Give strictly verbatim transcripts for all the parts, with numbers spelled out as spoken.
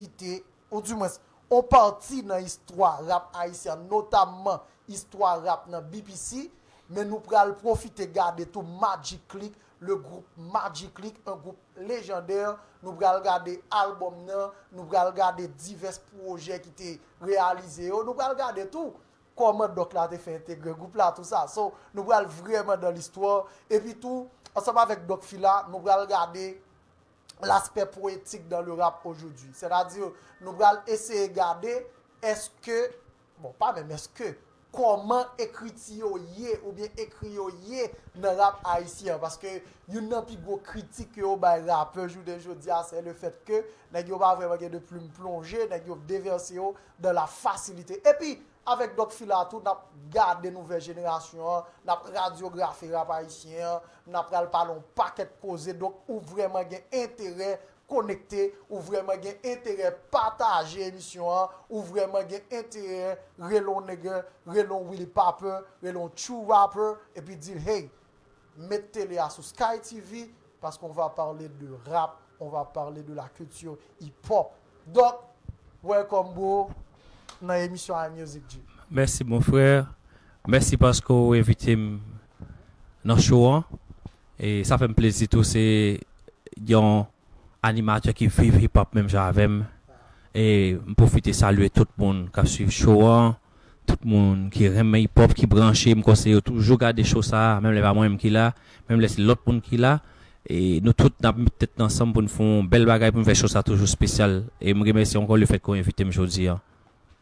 kite, ou di mwens, on pati nan istwa rap ayisyen, notamman istwa rap nan B P C, men nou pral pwofite gade tou Magic Click, le group Magic Click, un group lejandè. Nou pral gade albòm nan, nou pral gade divès pwojè ki te reyalize yo, nou pral gade tou kòman Dòk la te fè entegre gwoup la, tou sa. So, nou pral vrèman dans l'histoire. Epi tou, ansanm avèk Dòk Fila, nou pral gade l'aspect poétique dans le rap aujourd'hui. Sètadi, nou pral eseye gade èske, bon, pa menm èske, kòman ekriti yo ye oubyen ekri yo ye nan rap ayisyen an. Paske youn nan pi gwo kritik ke yo bay rapè jounen jodi a, se le fèt ke nèg yo pa vrèman gen de plim plonje, nèg yo devèse yo dans la facilité. Epi, avèk Dòk Fila tou, n ap gade nouvèl jenerasyon an, n ap radyografe rap ayisyen an, n ap pral pale yon pakèt koze. Donk, ou vrèman gen enterè konekte, ou vrèman gen enterè pataje emisyon an, ou vrèman gen enterè rele yon nèg, rele yon Willy Paper, rele yon True Rapper, epi di l, hey, met tele a sou Sky T V, parce qu'on va parler de rap, on va parler de la culture hip-hop. Dòk, welcome, bro, nan emisyon iMusic G. Mèsi, mon frè. Mèsi paske w envite m nan show an. E sa fè m plezi tou, se yon animatè ki viv hip hop menm jan avè m. E m pwofite salye tout moun k ap swiv show an, tout moun ki renmen hip hop, ki branche, m kwè se yo toujou gade show sa a, menm lè pa mwen menm ki la, menm lè se lòt moun ki la. E nou tout n ap met tèt nou ansanm pou n fè yon bèl bagay, pou n fè show sa toujou espesyal. E m remèsye ankò lefèt ke w envite m jodi a.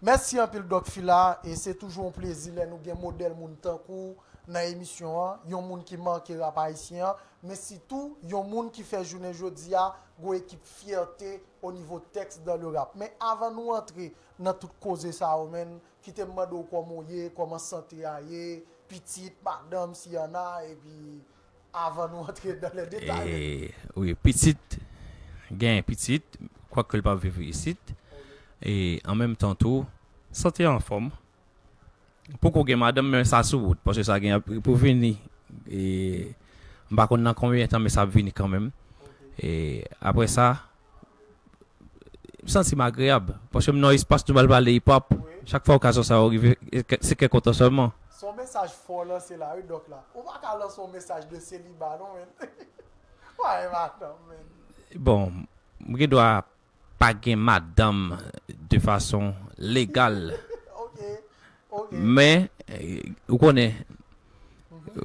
Mèsi anpil Dòk Fila, e se toujou yon plezi lè nou gen modèl moun tankou w nan emisyon an, yon moun ki make rap ayisyen an, men sitou yon moun ki fè jounen jodi a gon ekip fyète o nivo tèks dans le rap. Men avan nou antre nan tout koze sa yo, menn, kite m mande w kòman w ye, kòman sante a ye, pitit, madanm, si y en a, epi avan nou antre dans les détails. E, wi, pitit, gen pitit, kwak ke l pa viv isit. E an menm tan tou, sante an anfòm. Poko gen madanm, men sa sou wout, paske sa gen pou vini. E m pa konn nan konbyen tan, men sa ap vini kanmenm. E apre sa, m santi m agreyab. Paske m nan yon espas nou pral pale hip hop. Chak fwa okazyon sa yo rive, se kè kontan sèlman. Se yon mesaj fò w lanse la, wi, Dòk la. Ou pa ka lanse yon mesaj de seliba, non, menn. Ou pa gen madanm, menn. Bon, m gen dwa pa gen madanm de fason legal. Ok, ok. Men, eh, ou konnen,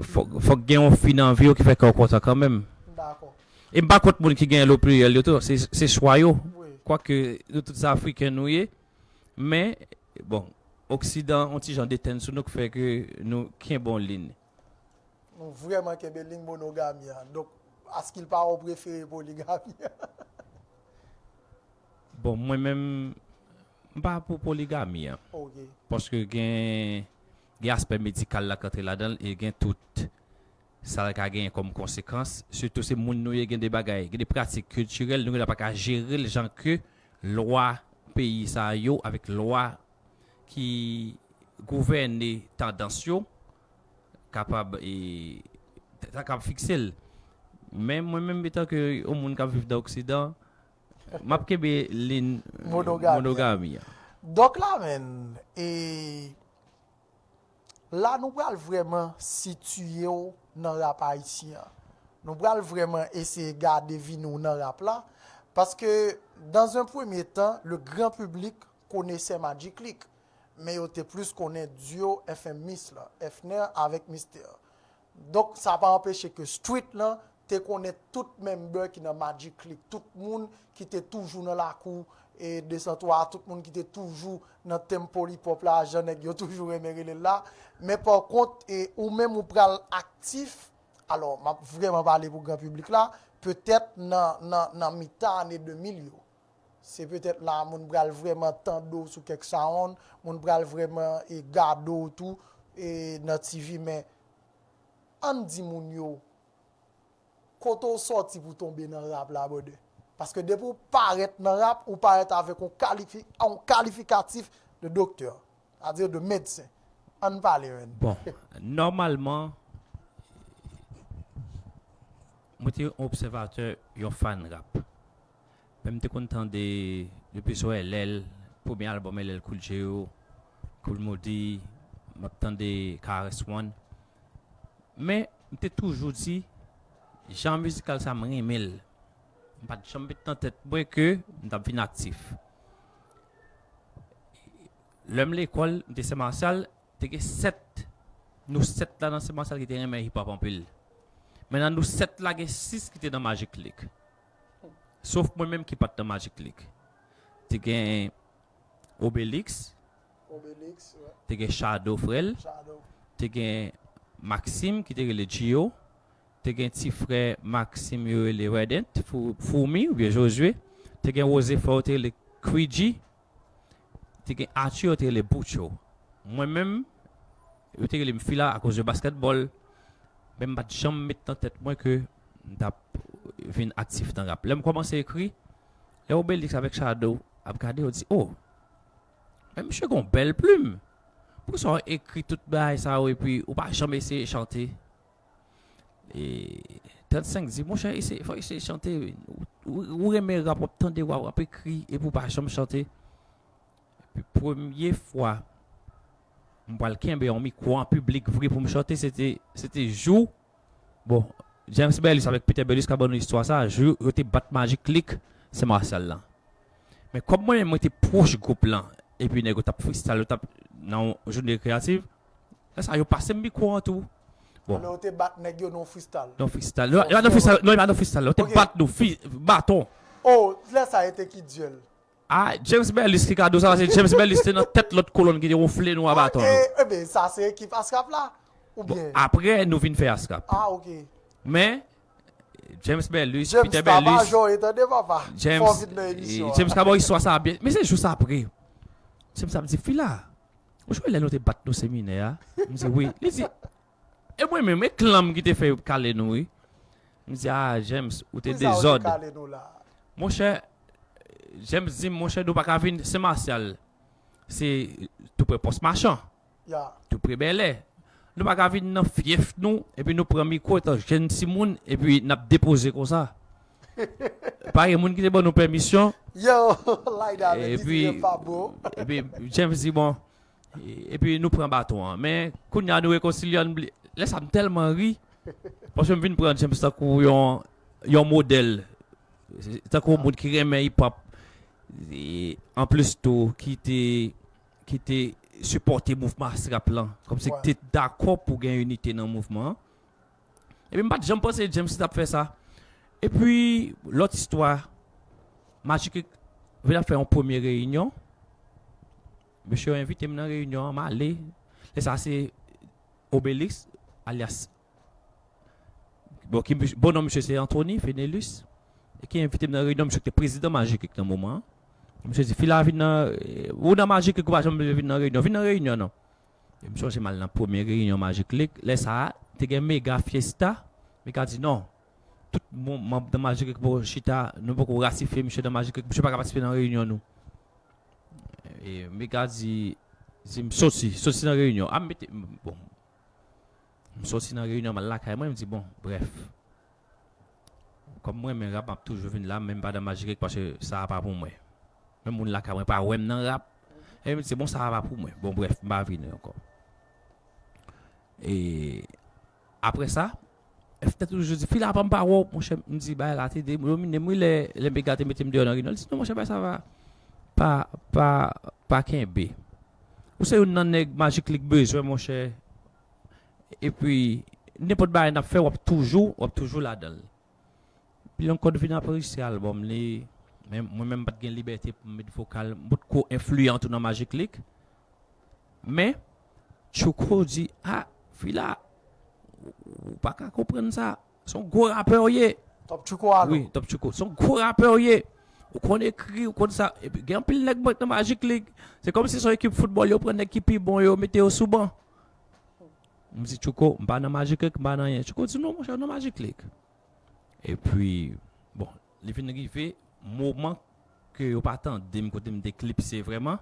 fòk, fòk gen yon fi nan vi w ki fè kè w kontan kanmenm. Dakò. E m pa kont moun ki gen lopliyèl yo tou, se, se chwa yo. Wi. Kwake nou tout se Afriken nou ye, men, bon, Oksidan, yon ti jan detenn sou nou k fè ke nou kenbe yon liy. Nou vrèman kenbe liy monogami an. Donk, askil pa w prefere poligami an? Bon, mwen menm, m pa pou poligami an. Ok. Paske gen, gen aspè medikal la k antre ladan l e gen tout sa l ka genyen kòm konsekans. Sitou se moun nou ye, gen de bagay, gen de pratik kiltirèl, nou gen dwa pa ka jere l jan ke lwa peyi sa yo avèk lwa ki gouvène tandans yo kapab, e, ta kapab fikse l. Men mwen menm, etanke yon moun k ap viv nan Oksidan, m ap kenbe liy monogami an. Dòk la, menn, e, la nou pral vrèman sitiye w nan rap ayisyen an. Nou pral vrèman eseye gade vini w nan rap la. Paske, dans un premier temps, le grand public connaissait Magic Click. Men yo te plis konnen duo F M Miss la, Efner avèk Mister. Donk, sa pa anpeche ke street lan te konnen tout member ki nan Magic Click, tout moun ki te toujou nan lakou e de san twa, tout moun ki te toujou nan tempo hip hop la, jan nèg yo toujou renmen rele l la. Men pa kont, e, ou menm ou pral aktif, alò, m ap vrèman pale pou gran piblik la, petèt nan, nan, nan mitan ane de mil yo. Se petèt la moun pral vrèman tande w sou kèk sound, moun pral vrèman, e, gade w tou, e, nan T V, men ann di moun yo, kote w sòti pou tonbe nan rap la, brother? Paske depi w parèt nan rap, ou parèt avèk yon kalifi-, yon kalifikatif de doktè. Sa vle di de medsen. Ann pale, menn. Bon, nòmalman, mwen te yon obsèvatè, yon fan rap. Men m te konn tande depi sou L L, premye albòm L L Cool J yo, Kool Moody, m ap tande K R S One. Men, m te toujou di, jan mizikal sa, m renmen l. M pa t janm met nan tèt mwen ke m t ap vin aktif. Lè m lekòl, m te Sen Masyal, te gen sèt, nou sèt la nan Sen Masyal ki te renmen hip hop anpil. Men nan nou sèt la, gen sis ki te nan Magic Click. Sof mwen menm ki pa t nan Magic Click. Te gen Obelix, Obelix, ouais. Te gen Shadow frè l, Shadow. Te gen Maxime ki te rele Gio, te gen ti frè Maxime yo rele Redent, Fou- Foumi oubyen Josué, te gen Rose frè yo te rele Quiji, te gen Arthur yo te rele Boucho. Mwen menm, yo te rele m Fila akoz de basketball, men m pa t janm met nan tèt mwen ke m t ap vin aktif nan rap. Lè m kòmanse ekri, lè Obelix avèk Shadow ap gade, yo di, oh, men misye gon bèl plim. Poukisa w ekri tout bagay sa yo epi ou pa janm eseye chante? E trannsenk di, monchè, eseye, fò eseye chante. Ou, ou, ou renmen rap, w ap tande, w ap, w ap ekri, epi w pa janm chante. Epi premye fwa m pral kenbe yon mikwo an piblik vre pou m chante, se te, se te jou, bon, James Berlus avèk Peter Berlus ka ban nou istwa sa, jou yo te bat Magic Click Sen Masyal la. Men kòm mwen menm mwen te pwòch gwoup lan, epi nèg yo t ap freestyle, yo t ap nan yon jounen rekreyatif, lè sa yo pase m mikwo an tou. Bon. Alò, yo te bat nèg yo nan freestyle. Nan freestyle. Non, e pa nan freestyle, non, e pa nan freestyle. Yo te Ok. Bat nou, fi, baton. Oh, lè sa e te ki dyèl? Ah, James Berlus ki ka di w sa, se James Berlus te nan tèt lòt kolonn ki te wonfle nou a baton. E, e ben, sa se ekip Asrap la? Ou Bon, byen? Apre, nou vin fè Asrap. Ah, ok. Men, James Berlus, James, Peter ta pa Berlus, jò etande papa. James, Fò vin nan emisyon. James ka ba w istwa sa byen. Men se jis apre. James ap di, Fila, ou jwe lè nou te bat nou seminè a? M di, wi. Li di, e mwen menm, e klanm ki te fè yo kale nou, wi. M di, ah, James, ou te Pou sa yo te dezòd. Kale nou la. Monchè, James di, monchè, nou pa ka vin Sen Masyal. Se tou pre pòs machan. Ya. Tou pre bèlè. Nou pa ka vin nan fyèf nou, epi nou pran mikwo etan jèn timoun, epi n ap depoze konsa. Pa gen moun ki te ban nou pèmisyon. Yo, Laida, men Epi, piti pa bon. Epi James di, bon, e- epi nou pran baton an. Men, kounye a nou rekonsilye, ann bli-, lè sa m tèlman ri, paske m vin pran James tankou yon, yon modèl. Tankou yon moun ki renmen hip hop. E, anplis tou, ki te, ki te sipòte mouvman Asrap lan. Kòmsi Ouais. Ki te dakò pou gen inite nan mouvman an. Epi m pa t janm panse James t ap fè sa. Epi, lòt istwa, Magic Click vin ap fè yon premye reyinyon. Mesye yo envite m nan reyinyon an, m ale. Lè sa se Obelix, alyas, bon, ki, bon non misye se Anthony Fenelus, e ki envite m nan reyinyon, misye ki te prezidan Magic Click nan moman an. Misye di, Fila vin nan, eh, ou nan Magic Click, ou pa janm vin nan reyinyon. Vin nan reyinyon, non. E m sonje m al nan premye reyinyon Magic Click. Lè sa a, te gen Mega Fiesta. Mega di, non, tout moun, manm nan Magic Click poko chita, nou poko rasifye misye nan Magic Click. Misye pa ka patisipe nan reyinyon nou. E Mega di, di m soti, soti nan reyinyon. A m mete, bon, m soti nan reyinyon, m al lakay mwen, m di, bon, brèf. Kòm mwen renmen rap, m ap toujou vin la, men m pa nan Magic Click paske sa a pa pou mwen. Men moun lakay mwen pa wè m nan rap. E m di, bon, sa a pa pou mwen. Bon, brèf, m pa vini ankò. E apre sa, F T toujou di, Fila pa m pa wè w, monchè, m di, bagay la te de, domine m, wi, lè, lè Mega te mete m deyò nan reyinyon. Li di, non, monchè, bagay sa pa, pa, pa, pa kenbe. Ou se youn nan nèg Magic Click bezwen, monchè. Epi, nenpòt bagay n ap fè, w ap toujou, w ap toujou ladan l. Pi lontan vin apresye albòm li, men mwen menm m pa t gen libète pou m met vokal, m potko enfliyan tou nan Magic Click. Men, Tchouko di, ah, Fila, ou pa ka konprann sa. Se yon gwo rapè w ye. Top Tchouko alò. Wi, Top Tchouko. Se yon gwo rapè w ye. Ou konn ekri, ou konn sa. Epi gen anpil nèg mwen nan Magic Click. Se kòmsi se yon ekip foutbòl, yo pran nèg ki pi bon, yo mete yo sou ban. M di, Tchouko, m pa nan Magic Click, m pa nan anyen. Tchouko di, non, monchè, w nan Magic Click. Epi, bon, li vin rive, moman ke yo pa tande m, kote m te eklipse vrèman,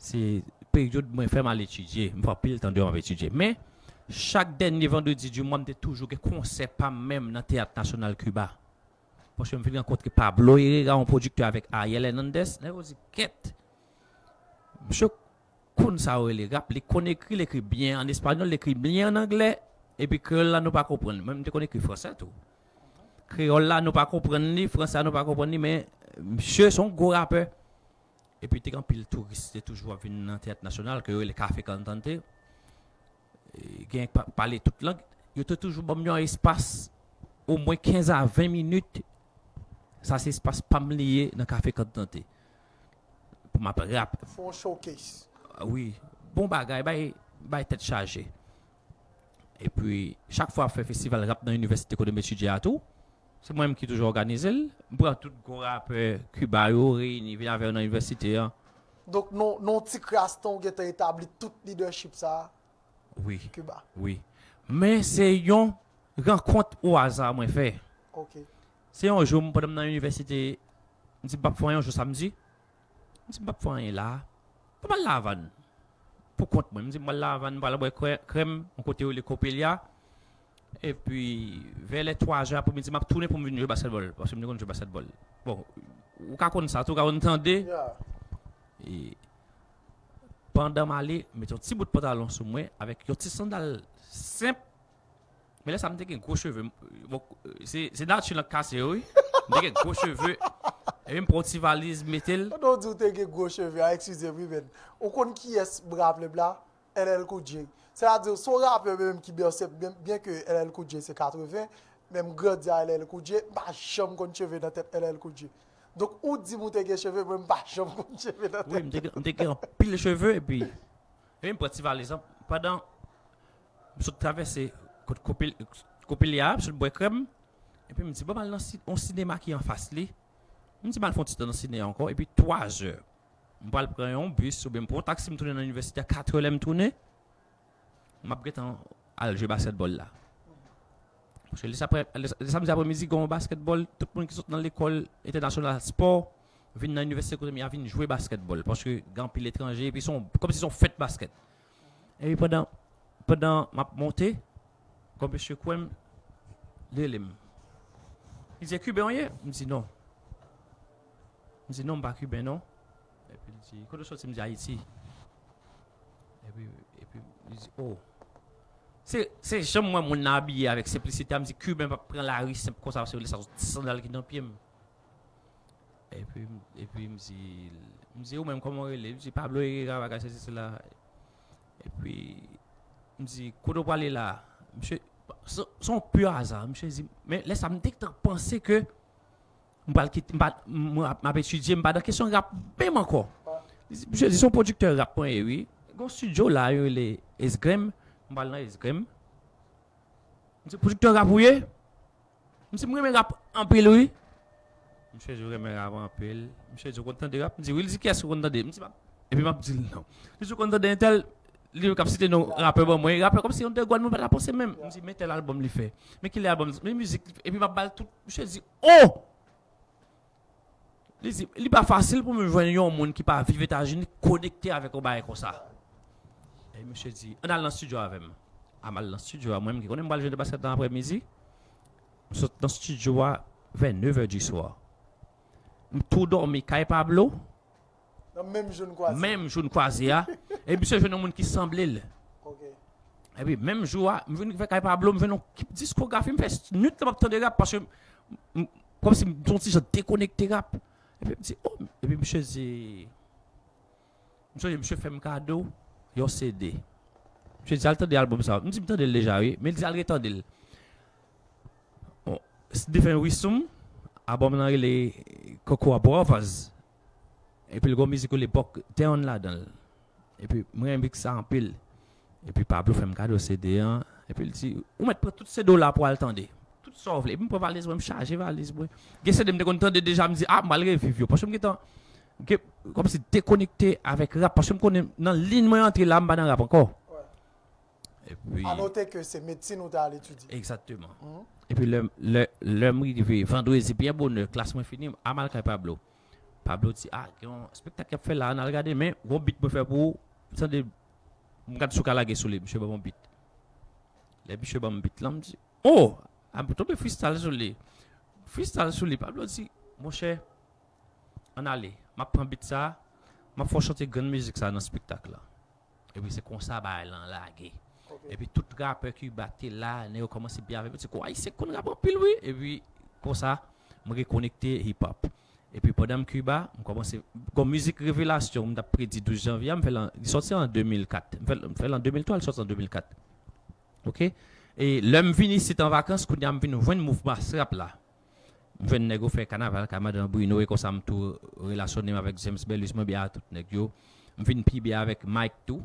se peryòd mwen fè m al etidye. M fè anpil tan deyò m ap etidye. Men, chak dènye vandredi di mwa, m te toujou gen konsè pa m menm nan Teyat Nasyonal Kiba. Paske m vin rankontre Pablo Herrera, yon pwodiktè avèk Ariel Hernandez. Lè yo di, kèt, misye konn sa yo rele rap, li konn ekri, li ekri byen an espanyòl, li ekri byen an anglè, epi kreyòl la nou pa konprann. Mwen, m te konn ekri fransè tou. Kreyòl la nou pa konprann li, fransè a nou pa konprann li, men misye se yon gwo rapè. Epi te gen anpil touris, te toujou ap vin nan Teyat Nasyonal, ke yo rele Café Cantante. E, gen pa- pale tout lang. Yo te toujou ban m yon espas, omwen kenz a ven minit. Sa se espas pa m li ye nan Café Cantante. Pou m ap rap. Fè yon showcase. Ah, wi. Bon bagay, bay, bay tèt chaje. Epi, chak fwa ap fè festival rap nan inivèsite kote m etidye a tou, se mwen menm ki toujou òganize l. M pran tout gwo rapè Kiba yo, reyini, vin avè yo nan inivèsite an. Donk, non, non ti kras tan ou gentan etabli tout leadership sa a Wi, Kiba. Wi. Men se yon rankont o aza mwen fè. Ok. Se yon jou, m pandan m nan inivèsite, m di m p ap fè anyen yon jou samdi. M di m p ap fè anyen la. M pral Lavann. Pou kont mwen. M di m pral Lavann, m pral bwè krè- krèm, yon kote yo rele Coppelia. Epi, vè lè twa zè apremidi, m ap tounen pou m vin jwe baskètbòl. Paske m te konn jwe baskètbòl. Bon, ou ka konn sa tou, ou ka konn tande. Yeah. E pandan m ale, m met yon ti bout pantalon sou mwen, avèk yon ti sandal senp. Men lè sa, m te gen gwo cheve. M- bon, se, se nati lan k kase yo, wi. M te gen gwo cheve. Epi m pran yon ti valiz, m mete l. Pandan w di w te gen gwo cheve a, eskize m, wi, men. Ou konn kiyès m raple m la? L L Cool J. Sètadi, se yon rapè menm ki bèse, byen, byen ke L L Cool J se katreven, men m grandi a L L Cool J, m pa janm konn cheve nan tèt L L Cool J. Donk, ou di m ou te gen cheve, mwen m pa janm konn cheve nan Wi, m te tèt. Gen- m te gen anpil cheve, epi, epi m pran ti valiz lan. Pandan m sot travèse kot Kopil- Kopilia, m sot bwè krèm, epi m di, bon, m al nan si- yon sinema ki anfas li. M di, m al fè yon ti tan nan sine a ankò, epi twa zè. M pral pran yon bis oubyen m pran yon taksi, m tounen nan inivèsite a katrè lè m tounen. M ap gentan al jwe baskètbòl la. Paske lè sa pre- lè sa- lè samdi apremidi, gen yon baskètbòl, tout moun ki sot nan lekòl entènasyonal spò vin nan inivèsite kote m ye a vin jwe baskètbòl. Paske gen anpil etranje, epi se yon- kòmsi se yon fèt baskèt. Epi pandan, pandan m ap monte, kòm mesye kwè m, li rele m. Li di, Kiben w ye? M di, non. M di, non, m pa Kiben, non. Epi li di, kote w soti? M di, Ayiti. Epi, epi li di, oh. Se, se jan m wè moun nan abiye avèk senplisite a, m di, Kiben p ap pran lari senp konsa, paske lè sa se yon ti sandal ki nan pye m. Epi, epi m di, m di, ou menm, kòman w rele? Li di, Pablo Herrera, bagay, sesi, sela. Epi, m di, kote w prale la? Misye, se se yon pu aza. Misye di, men lè sa, m te gentan panse ke m pral kite, m pa, m, m ap, m ap etidye, m pa nan kesyon rap menm ankò. Li di, misye di, se yon pwodiktè rap mwen ye, wi. Gen yon estidyo la, yo rele Esgrem. M pral nan Esgrem. M di, pwodiktè rap ou ye? M di, m renmen rap anpil, wi. Misye di, ou renmen rap anpil. Misye di, ou konn tande rap? M di, wi. Li di, kiyès ou konn tande? M di, m ap, epi m ap di l non. Li di, ou konn tande entèl? Li k ap site non rapè ban mwen. Rapè kòmsi yon de gwad mwen pa ta panse menm. M di, men tèl albòm li fè. Men kilè albòm, men mizik li fè. Epi m ap ba l tout. Misye di, oh! Li di, li pa fasil pou m jwenn yon moun ki pa viv Etazini konekte avèk yon bagay konsa. E misye di, ann al nan estidyo avè m. A m al nan estidyo a, mwen menm ki konnen m pral jwe de baskèt nan aprèmidi. M sot nan estidyo a vè nèf è di swa. M tou dòmi kay Pablo. Nan menm jou n kwaze. Menm jou n kwaze a. E misye jwenn yon moun ki sanble l. Ok. Epi, menm jou a, m vin fè kay Pablo, m jwenn yon kip diskografi, m fè nuit lan m ap tande rap, paske m- m- kòmsi m t on ti jan dekonekte rap. Epi m di, oh, epi misye di, misye, misye fè m kado yon C D. Misye di, al tande albòm sa. M di, m tande l deja, wi. Men l di, al retande l. Bon, Stephen Wissoum, albòm lan rele Cocoa Brothers. Epi l gon mizik rele Buck Down ladan l. Epi mwen renmen mizik sa anpil. Epi Pablo fè m kado C D an. Epi l di, ou mèt pran tout C D w la pou al tande. Tout sa w vle. Epi m pran valiz mwen, m chaje valiz mwen. Gen C D m te konn tande deja, m di, ah, m pral reviv yo. Paske m gentan, gen, kòmsi dekonekte avèk rap. Paske m konnen nan liy mwen antre la, m pa nan rap ankò. Epi A note ke se medsin ou te al etidye. Egzakteman. Epi lè, lè, lè m rive vandredi byen bonè, klas mwen fini, a m al kay Pablo. Pablo di, ah, gen yon espektak y ap fè la, ann al gade, men gon bit mwen fè pou ou. Tande, m gad si w ka lage sou li, misye ban m yon bit. Lè misye ban m bit lan, m di, oh! A m tonbe freestyle sou li. freestyle sou li, Pablo di, monchè, ann ale, m ap pran beat sa, m ap fè w chante grenn mizik sa nan spektak la. Epi se konsa bagay lan lage. Epi tout rapè Kiba te la, nèg yo kòmanse byen avè m, yo di, "Ayisyen konn rap anpil wi." Epi konsa, m rekonekte hip hop. Epi pandan m Kiba, m kòmanse, bon, mizik Revelasyon, m t ap predi douz janvye a, m fè l an, li sòti an de mil kat. M fè l, m fè l an de mil twa, li sòti an de mil kat. Oke? E lè m vin isit an vakans, kounye a m vin jwenn mouvman rap la. M jwenn nèg yo fè kanaval, ka madan Bruno, e konsa m tou relasyone m avèk James Bellus, mwen byen a tout nèg yo. M vin pi byen avèk Mike tou.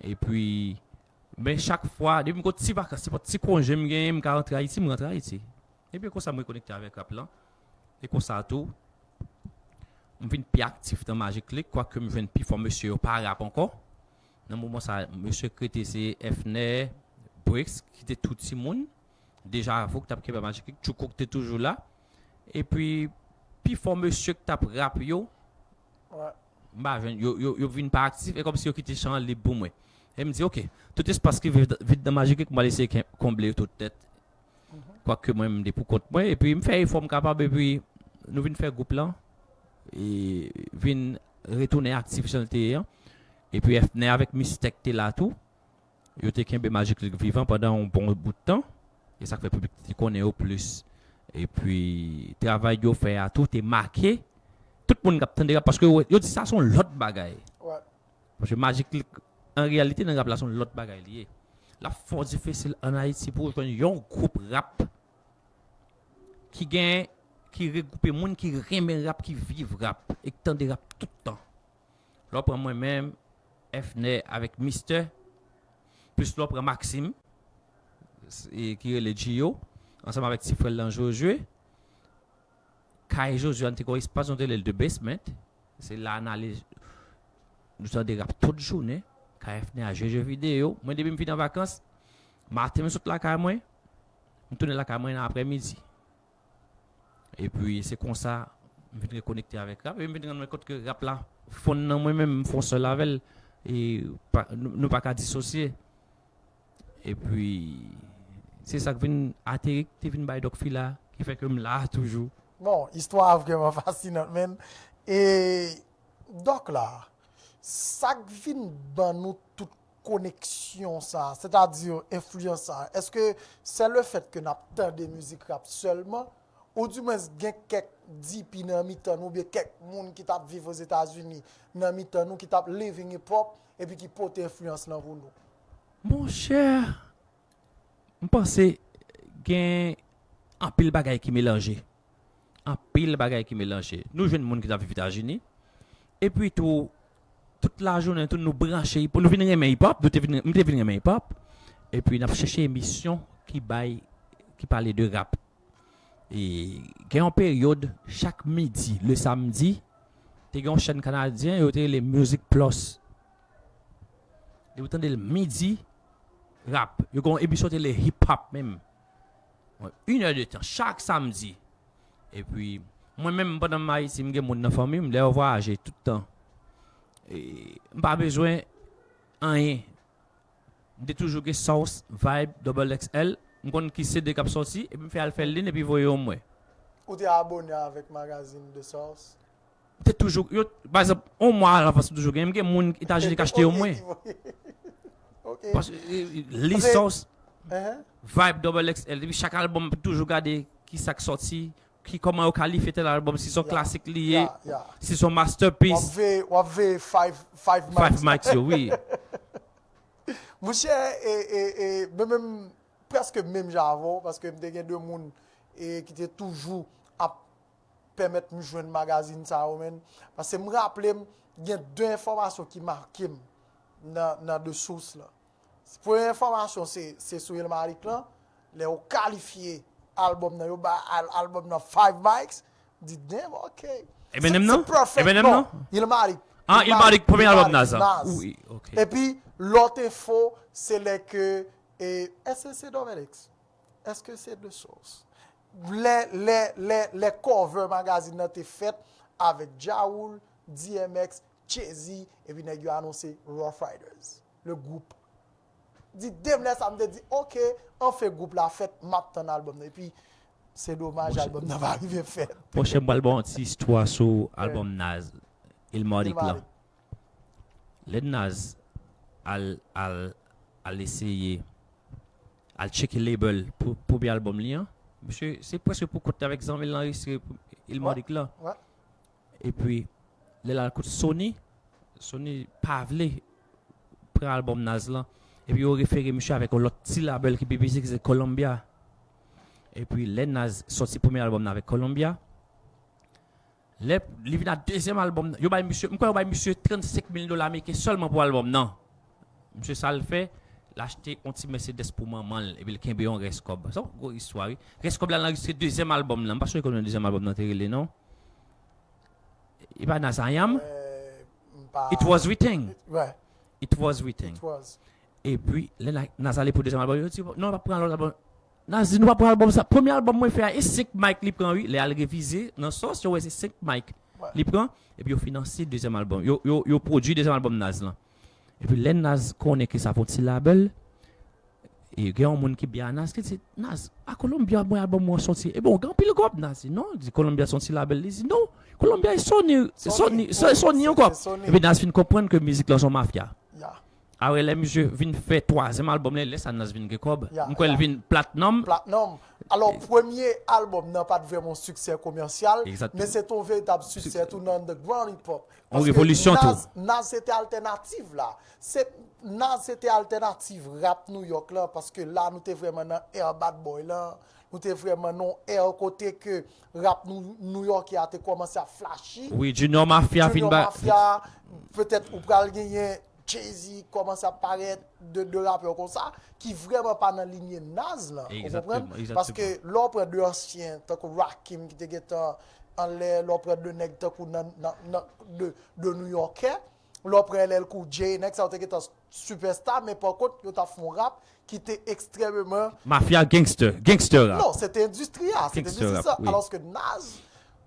Epi, men chak fwa, depi m gon ti vakans, nenpòt ti konje m genyen, m ka rantre Ayiti, m rantre Ayiti. Epi konsa m rekonekte avèk rap lan. E konsa tou, m vin pi aktif nan Magic Click, kwake m jwenn pi fò mesye yo pa rap ankò. Nan moman sa, mesye k rete se Efner, Brix, ki te tou timoun. Deja Avo k t ap kenbe Magic Click, Tchoukouk te toujou la. Epi, pi fò mesye k t ap rap yo, m pa jwenn, yo, yo, yo vin pa aktif, e kòmsi yo kite chan an lib pou mwen. E m di, oke, tout espas ki vid, vid nan Magic Click, m pral eseye ken-, konble yo tout tèt. Kwake mwen, m de pou kont mwen, epi m fè efò m kapab, epi nou vin fè gwoup lan, e vin retounen aktif jan l te ye an. Epi Efner avèk Mistèk te la tou. Yo te kenbe Magic Click vivan pandan yon bon bout tan. E sa k fè piblik te konnen yo plis. Epi, travay yo fè a tou te make tout moun k ap tande rap, paske yo, yo di sa se yon lòt bagay. Paske Magic Click, an reyalite, nan rap la, se yon lòt bagay li ye. L ap fè w difisil ann Ayiti pou w jwenn yon gwoup rap ki gen, ki regwoupe moun ki renmen rap, ki viv rap, e k tande rap tout tan. Lè w pran mwen menm, Efner avèk Mistè, plis lè w pran Maxime, e ki rele Gio, ansanm avèk ti frè l lan Josué. Kay Josué an te gen yon espas, nou te rele l The Basement. Se la n ale, nou tande rap tout jounen. Kay Efner a jwe jeu vidéo. Mwen, depi m vin an vakans, maten m sot lakay mwen, m tounen lakay mwen nan aprèmidi. Epi se konsa m vin rekonekte avèk rap, epi m vin rann mwen kont ke rap la fonn nan mwen menm, m fè yon sèl avè l, e pa, nou, nou pa ka disosye. Epi se sa k vin ateri, k te vin bay Dòk Fila, ki fè ke m la toujou. Bon, istwa a vrèman fasinant, menn. E Dòk la, sa k vin ban nou tout koneksyon sa, sètadi enfliyans sa, èske se lefèt ke n ap tande mizik rap sèlman, oudimwens gen kèk D P nan mitan nou, oubyen kèk moun ki t ap viv Ozetazini nan mitan nou, ki t ap living hip hop, epi ki pote enfliyans lan pou nou? Monchè, m panse gen anpil bagay ki melanje. Anpil bagay ki melanje. Nou jwenn moun ki t ap viv Etazini. Epi tou, tout lajounen, tou nou branche hip hop. Nou vin renmen hip hop. Nou te vin, m te vin renmen hip hop. Epi n ap chèche emisyon ki bay, ki pale de rap. E gen yon peryòd, chak midi, le samdi, te gen yon chèn kanadyen, yo te rele Music Plus. Depi w tande l midi, rap. Yo gen yon emisyon te rele hip hop menm. Yon inèdtan, chak samdi. Epi, mwen menm, pandan m Ayiti, m gen moun nan fanmi m, lè yo vwayaje tout tan. E, m pa bezwen anyen. M te toujou gen Source, Vibe, Double X L. M konn ki C D k ap sòti, epi m fè al fè l lin, epi voye yo mwen. Ou te abone avèk magazin de Source? M te toujou, yo, pa egzanp, yon mwa alavans m toujou gen, m gen moun Etazini k achte yo mwen. Paske, e, e, li Source, Vibe, Double X L, epi chak albòm m toujou gade ki sa k sòti, ki, kòman yo kalifye tèl albòm, si se yon klasik li ye, si se yon masterpiece. W ap veye, w ap veye Five, Five Mics. Five Mics yo, wi. Monchè, e, e, e, mwen menm, prèske menm jan avè w, paske m te gen de moun, e, ki te toujou ap pèmèt m jwenn magazin sa yo, menn. Paske m raple m, gen de enfòmasyon ki make m nan, nan de sous lan. Premye enfòmasyon, se, se sou Illmatic lan. Lè yo kalifye albòm nan, yo ba al-, albòm nan Five Mics, m di, "Damn, ok." Eminem nan? Eminem nan? Illmatic. Ah, Illmatic, premye albòm Nas la. Wi, ok. Epi, lòt enfo, se lè ke, e, èske se Double X? Èske se The Source? Lè, lè, lè, lè cover magazin nan te fèt avèk Ja Rule, D M X, Jay-Z, epi nèg yo anonse Ruff Ryders, le gwoup. Di, damn, lè sa, m te di, "Ok, anfen gwoup la fèt, m ap tann albòm nan." Epi, Se domaj albòm nan pa rive fèt. Monchè, m pral ba w yon ti istwa sou albòm Nas, Illmatic la. Lè Nas al, al, al eseye, al tcheke label pou premye albòm li an, misye, se prèske pou kont li avèk zanmi l anrejistre Illmatic la. Epi, lè l al kot Sony, Sony pa vle pran albòm Nas lan. Epi yo refere misye avèk yon lòt ti label ki pi piti, ki se Columbia. Epi lè Nas sòti premye albòm nan avèk Columbia, lè li vin a dezyèm albòm nan, yo bay misye, m kwè yo bay misye trannsenk mil dola ameriken sèlman pou albòm nan. Misye sa l fè, l achte yon ti Mercedes pou manman l, epi l kenbe yon rès kòb. Se yon gwo istwa, wi. Rès kòb la, l anrejistre dezyèm albòm nan. M pa sonje kòman dezyèm albòm nan te rele, non. E pa Nas I Am. It was written. It was written. Epi, lè Nas ale pou dezyèm albòm, yo di, non, pa pran lòt albòm. Nas di, nou pa pran albòm sa. Premye albòm mwen fè a, e senk mic li pran, wi. Lè al revize nan sòs, yo wè se senk mic li pran. Epi yo finanse dezyèm albòm. Yo, yo, yo pwodui dezyèm albòm Nas lan. Epi lè Nas konnen ke sa pou ti label, e gen yon moun ki byen a Nas, ki di, Nas, a Columbia mwen albòm mwen sòti. E bon, gen anpil kòb. Nas di, non, di Columbia se yon ti label. Li di, non, Columbia e Sony, Sony, Sony ankò. Epi Nas fin konprann ke mizik lan se yon mafya. Apre lè misye vin fè twazyèm albòm li, lè sa Nas vin gen kòb. M kwè l vin platinum. Platinum. Alò, premye albòm nan pa t vrèman yon siksè komèsyal, men se te yon veritab siksè tou nan underground hip hop. Yon revolisyon tou. Nas, Nas se te altènativ la. Se, Nas se te altènativ rap New York lan, paske la nou te vrèman nan era bad boy lan. Nou te vrèman nan yon era kote ke rap nou, New York a te kòmanse ap flashy. Wi, Junior Mafia fin ba. Junior Mafia, petèt ou pral genyen Jay-Z kòmanse ap parèt, de, de rapè konsa, ki vrèman pa nan linye Nas lan. Ou konprann? Paske lè w pran de ansyen, tankou Rakim ki te gentan anlè, lè w pran de nèg tankou nan, nan, nan, de, de Nouyòkè, lè w pran L L Cool J, nèg sa yo te gentan sipèsta, men pa kont, yo t ap fè yon rap ki te ekstrèmeman. Mafya gangster, gangster rap. Non, se te endistri a, se te endistri sa. Alòske Nas,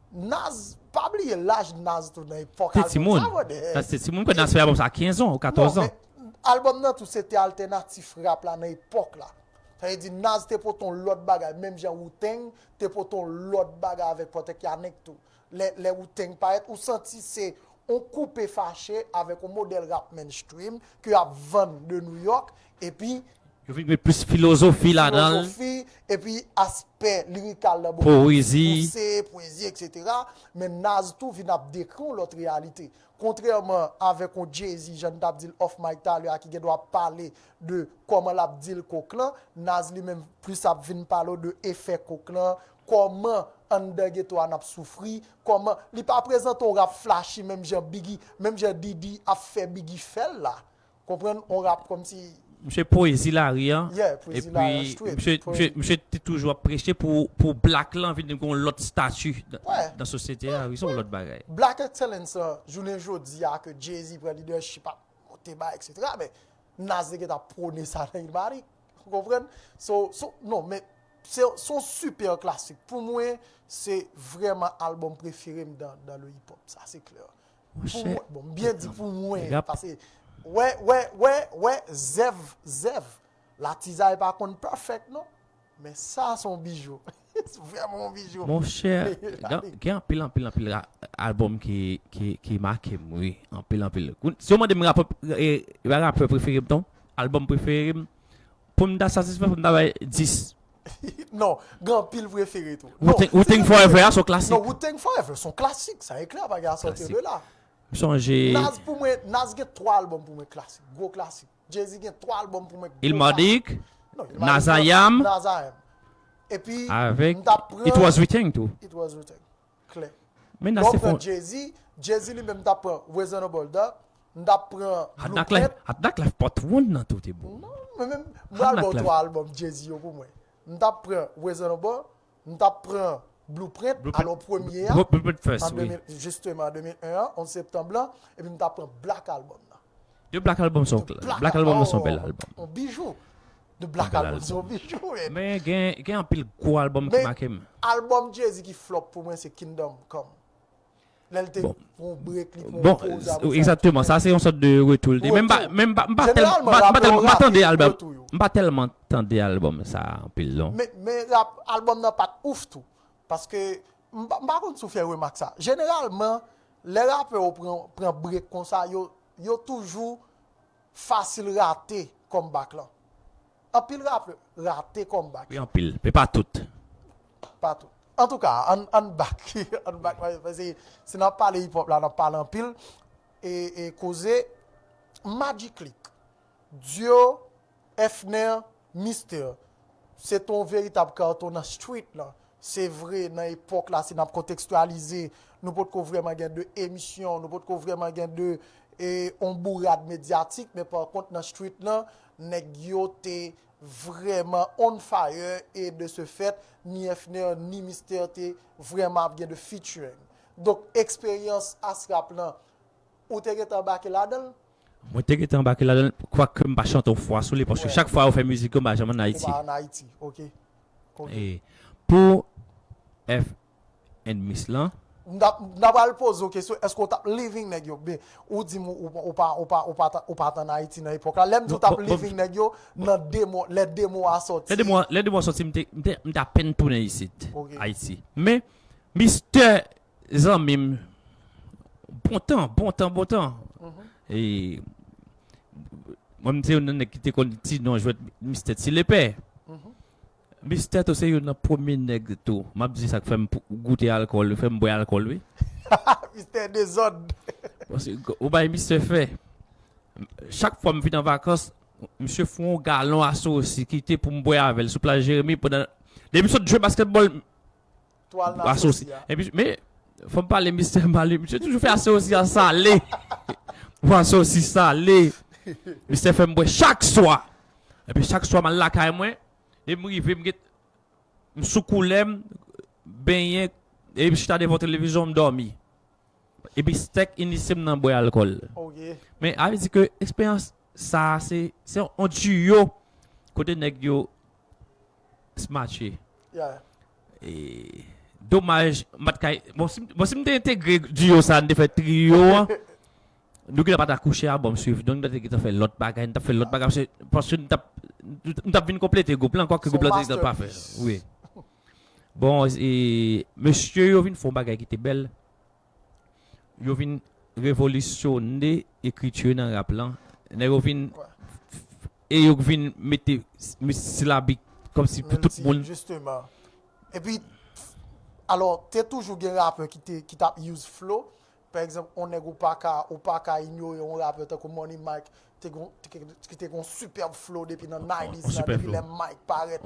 Nas, pa bliye laj Nas tou nan epòk albòm sa, brother. Te timoun. Nas te timoun, kwè Nas fè albòm sa a kenz an ou katòz an. Non, men albòm nan tou se te altènatif rap la nan epòk la. Sa vle di Nas te pote yon lòt bagay, menm jan Wu-Tang te pote yon lòt bagay avèk Project Panic tou. Lè, lè Wu-Tang parèt, ou santi se yon koupe fache avèk yon modèl rap mainstream ke y ap vann de New York, epi yo vin met plis filozofi ladan l. Filozofi, epi aspè lirikal lan bokou plis pouse, pwezi, etsetera. Men Nas tou vin ap dekri yon lòt reyalite. Kontrèman avèk yon Jay-Z, jan n t ap di l off mic talè a, ki gen dwa ap pale de kòman l ap deal kok lan, Nas li menm plis ap vin pale w de efè kok lan, kòman anndan geto a n ap soufri, kòman li pa prezante yon rap flashy menm jan Biggie, menm jan Diddy ap fè Biggie fè l la. Konprann? Yon rap kòmsi. Misye pwezi lari an. Yeah, pwezi lari an, straight. Epi misye, misye, misye te toujou ap preche pou, pou black lan vin gen yon lòt stati nan, nan sosyete a, wi, se yon lòt bagay. Black excellence lan, jounen jodi a ke Jay-Z pran leadership ap monte ba, etsetera, men Nas te gentan pwone sa nan Illmatic. Ou konprann? So, so, non, men se, se yon super klasik. Pou mwen, se vrèman albòm prefere m dan, dan le hip hop. Sa, se klè. Pou mwen, bon, m byen di pou mwen, paske, wè, wè, wè, wè, zèv, zèv, latizay pa konn perfect, non. Men sa, se yon bijou. Se vrèman yon bijou. Monchè, gen, gen anpil, anpil, anpil ra-, albòm ki, ki, ki make m, wi. Anpil, anpil. Si w mande m rapè, e, e pa rapè prefere m, non. Albòm prefere m, pou m ta satisfè, fò m ta bay dis. Non, gen anpil prefere tou. Wu-Tang, Wu-Tang Forever a, se yon klasik. Non, Wu-Tang Forever, se yon klasik. Sa e klè, pa gen a sòti de la. M sonje. Nas pou mwen, Nas gen twa albòm pou mwen klasik, gwo klasik. Jay-Z gen twa albòm pou mwen gwo klasik. Illmatic, non, Illmatic, Nas I Am, Nas I Am. Epi, avèk m t ap pran It Was Written tou. It Was Written. Klè. Men Nas se fon. Jay-Z, Jay-Z li menm m t ap pran Reasonable Doubt, m t ap pran Blueprint. Hard Knock Life, Hard Knock Life Part One nan tou te bon. Non, men menm, m pral ba w twa albòm Jay-Z yo pou mwen. M t ap pran Reasonable, m t ap pran Blueprint, alò premye a, Blueprint first, wi. Jisteman, an de mil en an, onz septanm lan, epi m t ap pran Black Album nan. De Black Album se yon, Black Album nan se yon bèl albòm. Yon bijou. De Black Album se yon bijou, men. Men gen, gen anpil gwo albòm ki make m. Men albòm Jay-Z ki flop pou mwen se Kingdom Come. Lè l te pran yon break, li pran yon poz apre sa. Bon, egzakteman, sa se yon sòt de retou l te. Men m pa, men m pa, m pa tèl-, m pa, m pa tèlman, m pa tande albòm, m pa tèlman tande albòm sa anpil non. Men, men rap, albòm nan pa t ouf tou. Paske, m pa, m pa konn si w fè remak sa. Jeneralman, lè rapè yo pran, pran break konsa, yo, yo toujou fasil rate comeback lan. Anpil rapè rate comeback. Wi, anpil, men pa tout. Pa tout. Antouka, ann, ann back. Ann back, paske si n ap pale hip hop la, n ap pale anpil. E, e koze Magic Click, Dio, Efner, Mister. Se te yon veritab karton nan street lan. Se vre, nan epòk la, si n ap kontekstyalize, nou potko vrèman gen de emisyon, nou potko vrèman gen de, e, on bourad medyatik, men pa kont nan street lan, nèg yo te vrèman on fire, e de ce fait, ni Efner, ni Mister te vrèman ap gen de featuring. Donk, eksperyans Asrap lan, ou te gentan anbake ladan l? Mwen te gentan anbake ladan l, kwake m pa chante yon fwa sou li, paske chak fwa yo fè mizik yo, m pa janm ann Ayiti. Ou pa ann Ayiti, ok. Ok. E pou F and Miss lan. M ta, m ta pral poze w kesyon, èske w t ap living nèg yo? Ben, ou di m ou, ou pa, ou pa, ou pa, ou pa t ann Ayiti nan epòk la. Lè m di w t ap living nèg yo, nan demo, lè demo a sòti. Lè demo, lè demo a sòti, m te, m te, m te apèn tounen isit, Ayiti. Men, Mister zanmi m, bon tan, bon tan, bon tan. E, mwen, m se youn nan nèg ki te konn ti non jwèt Mister Ti Lepè. Mister tou se youn nan premye nèg tou. M ap di sa k fè m goute alkòl, fè m bwè alkòl, wi. Mister Dezòd. Paske, ou bay Mister fè. Chak fwa m vin an vakans, misye fè yon galon asosi kite pou m bwè avè l sou plaj Jeremi pandan, depi m sot jwe baskètbòl, asosi. Epi, men, fò m pale Mister Mali, misye toujou fè asosi a sale. Yon asosi sale. Mister fè m bwè chak swa. Epi chak swa m al lakay mwen, e m rive, m gen, m sou koulè m, benyen, e m chita devan televizyon, m dòmi. Epi stèk inisye m nan bwè alkòl. Men, a vle di ke eksperyans sa a, se, se yon diyo kote nèg yo smache. E, domaj, m pa t kay, bon, si, bon, si m te entegre diyo sa a, n te fè triyo an, nou gentan pa t akouche a, bon, m swiv, donk, nou te gentan fè lòt bagay, n t ap fè lòt bagay, paske, paske n t ap, n t ap vin konplete gwoup lan, kwake gwoup lan te gentan pa fè. Wi. Bon, e, mesye yo vin fè yon bagay ki te bèl. Yo vin revolisyone ekriti nan rap lan. Nèg yo vin, e yo vin mete s-, silabik kòmsi pou tout moun. Jisteman. Epi, alò, te toujou gen rapè ki te, ki t ap use flow. Pa egzanp, on nèg ou pa ka, ou pa ka inyore on rapè tankou Money Mike, te gon, te, ki te gon sipèb flow depi nan nineties lan, depi lè Mike parèt.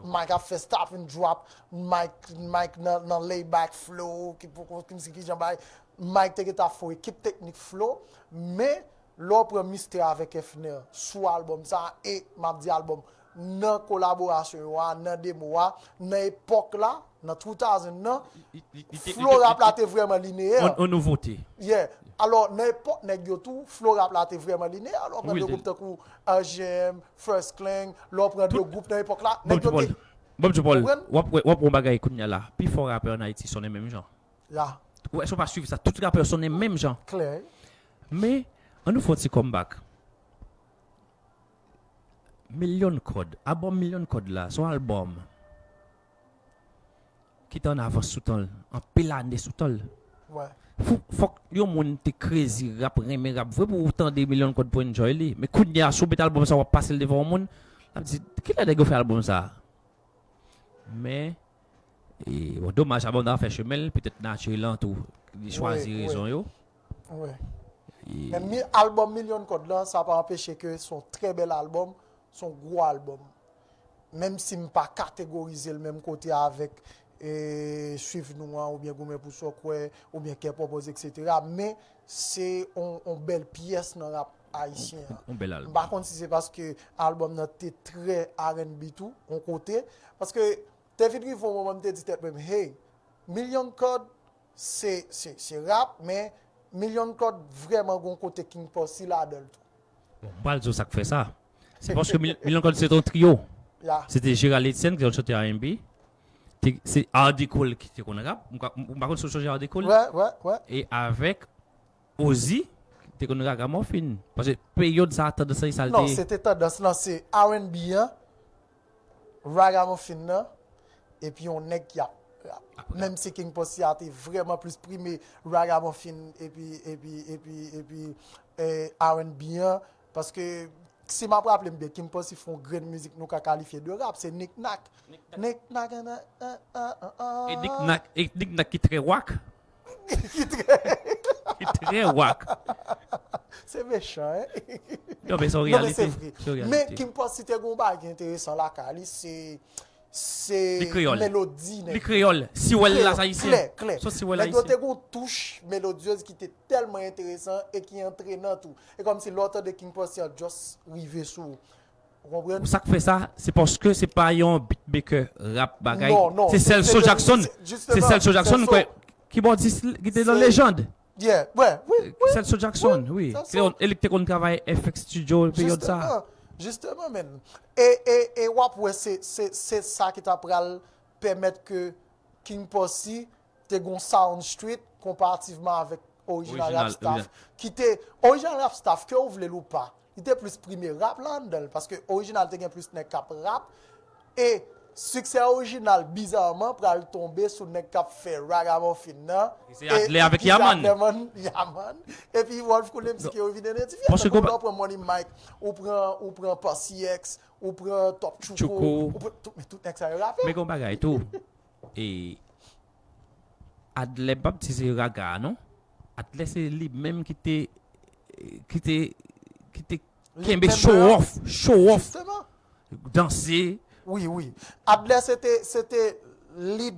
Mike ap fè stop and drop, Mike, Mike nan, nan laid back flow, ki poko, ki m si ki jan bay. Mike te gentan fè yon ekip teknik flow, men lè w pran Mister avèk Efner sou albòm sa, e m ap di albòm, nan kolaborasyon yo a, nan demo a, nan epòk la, nan two thousand nan, flow rap la te vrèman lineyè. On, on nouvote. Yeah. Alò, nan epòk nèg yo tou, flow rap la te vrèman lineyè. Alò, pran de gwoup tankou R G M, First Clang, lè w pran de gwoup nan epòk la, nèg yo te. Bob Dupol, w ap wè, w ap wè yon bagay kounye a la. Pifò rapè ann Ayiti sonnen menm jan. Ya. Ou, èske w pa swiv sa? Tout rapè sonnen menm jan. Klè. Men, ann nou fè yon ti comeback. Milyon Kòd. Albòm Milyon Kòd la, se yon albòm ki te an avans sou tan l, anpil ane sou tan l. Fò, fòk yon moun te crazy rap, renmen rap vre pou w tande Milyon Kòd pou enjoy li. Men kounye a, si w met albòm sa, w ap pase l devan yon moun, l ap di, "Kilè nèg yo fè albòm sa?" Men, e, bon, domaj, albòm nan fè chemen l, petèt nati lan tou, li chwazi rezon yo. Wi. Men mi, albòm Milyon Kòd lan, sa pa anpeche ke se yon trè bèl albòm, se yon gwo albòm. Menm si m pa kategorize l menm kote avèk, e, Swiv Nou an, oubyen Goumen pou sa w kwè, oubyen Kè Pòpòz, etsetera, men se on, on bèl pyès nan rap ayisyen an. On bèl albòm. M pa konn si se paske albòm nan te trè R and B tou, on kote, paske te vin rive yon moman m te di tèt mwen, hey, Milyon Kòd, se, se, se rap, men Milyon Kòd vrèman gon kote King Posse ladan l tou. Bon, m pral di w sa k fè sa. Se paske Mil-, Milyon Kòd se te yon trio. Ya. Se te Gérald Etienne, ki te yon chantè R and B. te- se Ardy Cole ki te konn rap. M pa m pa konn si w sonje Ardy Cole. Wè, wè, wè. E avèk Ozzy, te konn ragamuffin. Paske peryòd sa a, tandans sa, sa l Non, te. Se te tandans lan, se R and B an, ragamuffin nan, epi yon nèg ki ap rap. Ap rap. Menm si King Posse a te vrèman plis prime ragamuffin epi, epi, epi, epi eh, R and B an, paske si m ap raple m byen, King Posse fè yon grenn mizik nou ka kalifye de rap, se Knick Knack. Knick Knack, ah, ah, ah, ah. E Knick Knack, e Knick Knack ki trè wak. Ki trè- Ki trè wak. Se mechan, hein? Non, men se yon Non, men reyalite. se vre. Se yon Men reyalite. King Posse te gen yon bagay ki enteresan lakay li, se se Li kreyòl. Melodi nèg. Li kreyòl. Si w wè l la, se ayisyen. Klè, klè. Sòt si w wè l Nèg yo ayisyen. Te gen yon touch melodyeuz ki te tèlman enteresan e ki antrenan tou. E kòmsi lè w tande King Posse an just rive sou ou. Ou konprann? Sa k fè sa, se paske se pa yon beatmaker rap bagay. Non, non, Se se- Celso se- Jackson. se- Se justement, Celso Jackson, Celso. kwè. Kibòdis ki te nan Se- lejand. Yeah, ouais, oui, oui. Celso Jackson, wi. Celso. E li te konn travay F X Studio, peryòd sa. Justement, justement, man. E, e, e w ap wè se, se, se sa ki ta pral pèmèt ke King Posse te gon sound street konparativman avèk Original Original, Rap Staff. Ki te, Original Rap Staff, ke ou vle l ou pa, li te plis prime rap la anndan l, paske Original te gen plis nèg k ap rap. E siksè Original, bizarman, pral tonbe sou nèg k ap fè ragamuffin nan. Se Adley avèk Yaman. Yaman. Epi Wolf Cool M C ki yo vin idantifye. Paske Tankou konpa- lè w pran Money Mike, ou pran, ou pran Posse X, ou pran Top Tchouko, Tchouko. Ou pran tout, men tout nèg sa yo rape. Men gon bagay tou. E Adley, m p ap di se raga, non. Adley se li menm ki te, ki te, ki te Li kenbe menm show nan- off, show off, Justement. Danse. Wi, wi. Adley se te, se te lead,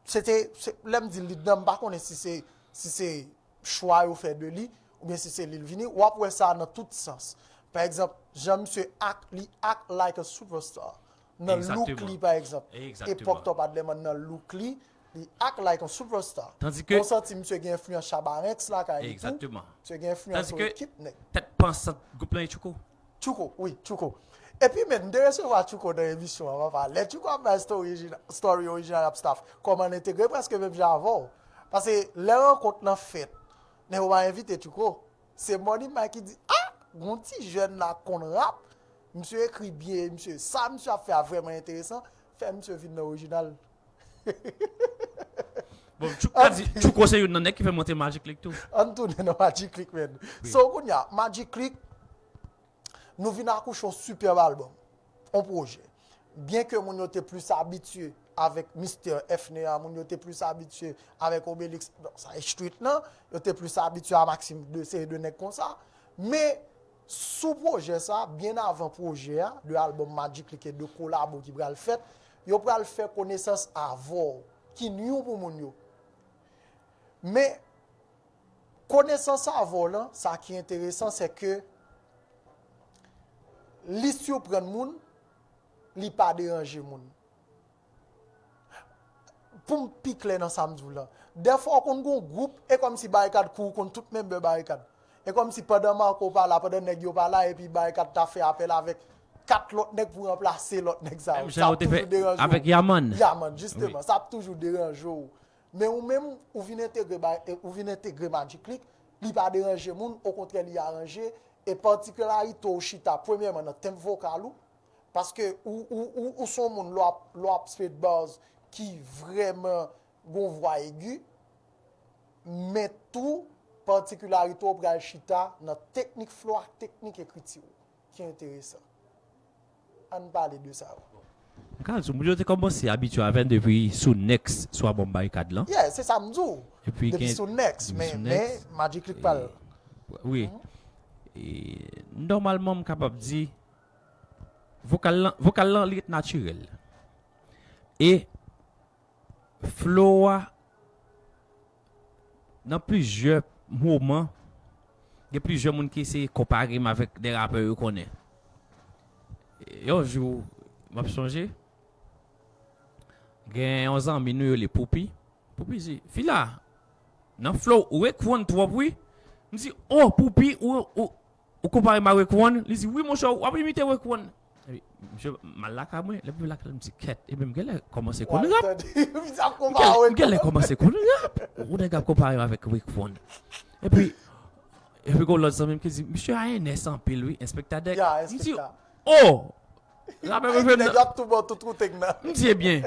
se te, se, lè m di lead nan, m pa konnen si se, si se chwa yo fè de li, oubyen si se li l vini, w ap wè sa nan tout sans. Pa egzanp, jan misye act, li act like a superstar. Nan look Exactement. Li, pa egzanp. Exactement. Epòk Top Adley Man nan look li, li act like a superstar. Tandis que- Ou santi misye gen enfliyans Shabba Ranks lakay li tou. Exactement. Misye gen enfliyans Tandis sou que- ekip nèg. Tèt pansant gwoup lan e Tchouko. Tchouko, wi, Tchouko. Epi men, m te resevwa Tchouko nan emisyon an, papa. Lè Tchouko ap bay story orijina-, story Original Rap Staff, kòman n entegre prèske menm jan avè w. Paske lè rankont lan fèt, nèg yo pa envite Tchouko. Se Money Mike ki di, ah, gon ti jèn la konn rap. Misye ekri byen, misye, sa misye ap fè a vrèman enteresan. Fè misye vin nan Original. Bon, Tchou-, ka di, Tchouko se youn nan nèg ki fè monte Magic Click tou. Ann tounen nan Magic Click, men. So, kounye a, Magic Click, nou vin akouche yon sipèb albòm, yon pwojè. Byen ke moun yo te plis abitye avèk Mister F N A, moun yo te plis abitye avèk Obélix, bon, sa e street lan, yo te plis abitye a Maxime de, seri de nèg konsa. Men, sou pwojè sa, byen avan pwojè a, de albòm Magic Click e de kolabo ki pral fèt, yo pral fè konesans avè w, ki new pou moun yo. Men, konesans avè w lan, sa ki enteresan, se ke li siprann moun, li pa deranje moun. Pou m pi klè nan sa m di w lan, dèfwa w konn gon gwoup, e kòmsi Barikad kou, ou konn tout menm bè Barikad. E kòmsi pandan Marco pa la, pandan nèg yo pa la, epi Barikad ta fè apèl avèk kat lòt nèg pou ranplase lòt nèg sa yo. Menm Sa jan ap yo te fè toujou deranje w. Avèk Yaman. Yaman, jisteman. Wi. Sa ap toujou deranje w. Men ou menm, ou vin entegre, ba- e, ou vin entegre Magic Click, li pa deranje moun, okontrè, li aranje, e patikilarite w chita, premyèman, nan tenb vokal ou, paske ou, ou, ou, ou se yon moun, lè w ap, lè w ap spit bars ki vrèman gon vwa egi, men tou, patikilarite w pral chita nan teknik flo ak teknik ekriti w, ki enteresan. Ann pale de sa. M ka di w, moun yo te kòmanse abitye avè n depi sou Next, sou albòm Barikad lan. Yeah, se sa m di w. Epi Depi gen- sou Next, depi men, sou men Next. Magic Click pa l. Wi. E, nòmalman, m kapab di, vokal lan, vokal lan, li ret natirèl. E flow a, nan plizyè moman, gen plizyè moun ki eseye konpare m avèk de rapè yo konnen. Yon jou, m ap sonje, gen yon zanmi nou yo rele Poupi. Poupi di, Fila, nan flow, ou rekwonn twòp, wi. M di, oh, Poupi, ou, ou, ou konpare m a Raekwon? Li di, wi, monchè, w ap imite Raekwon. Epi, misye m al lakay mwen, lè m rive lakay la, m di, "Kèt, epi m genlè kòmanse konn rap." Misye ap konpare. M genlè kòmanse konn rap. Ou nèg ap konpare m avèk Rick Fon. Epi, epi gon lòt zanmi m ki di, "Misye a enès anpil, wi, Enspekta Dèk." M di, "Oh!" Rapè mwen fè m nan. Nèg ap tou bon tout kote k nan. M di, "Ebyen,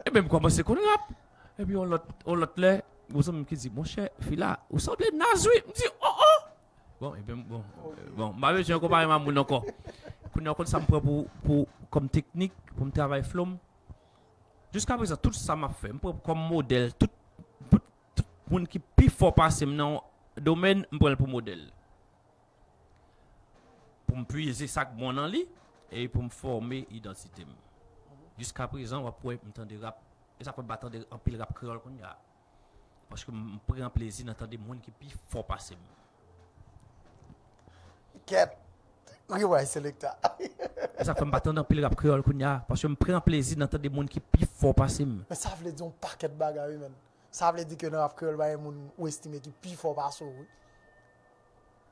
ebyen, m kòmanse konn rap." Epi, yon lòt, yon lòt lè, gon zanmi m ki di, "Monchè, fi la, ou sanble Nas, wi." M di, "Oh, oh!" Bon, ebyen, bon, bon, m pa bezwen konpare m a moun ankò. Kounye a, w konn sa m pran pou, pou, kòm teknik, pou m travay flow m. Jiska prezan, tout sa m ap fè, m pran kòm modèl, tout, tout, tout moun ki pi fò pase m nan yon domèn, m pran l pou modèl. Pou m pwize sa k bon nan li, e pou m fòme idantite m. Jiska prezan, w ap wè m tande rap, e sa fè m pa tande anpil rap kreyòl kounye a. Paske m pran plezi nan tande moun ki pi fò pase m. Kèt. Riway selekta. E sa fè m pa tande anpil rap kreyòl kounye a, paske m pran plezi nan tande moun ki pi fò pase m. Men sa vle di yon pakèt bagay, wi, menn. Sa vle di ke nan rap kreyòl, pa gen moun ou estime ki pi fò pase w, wi.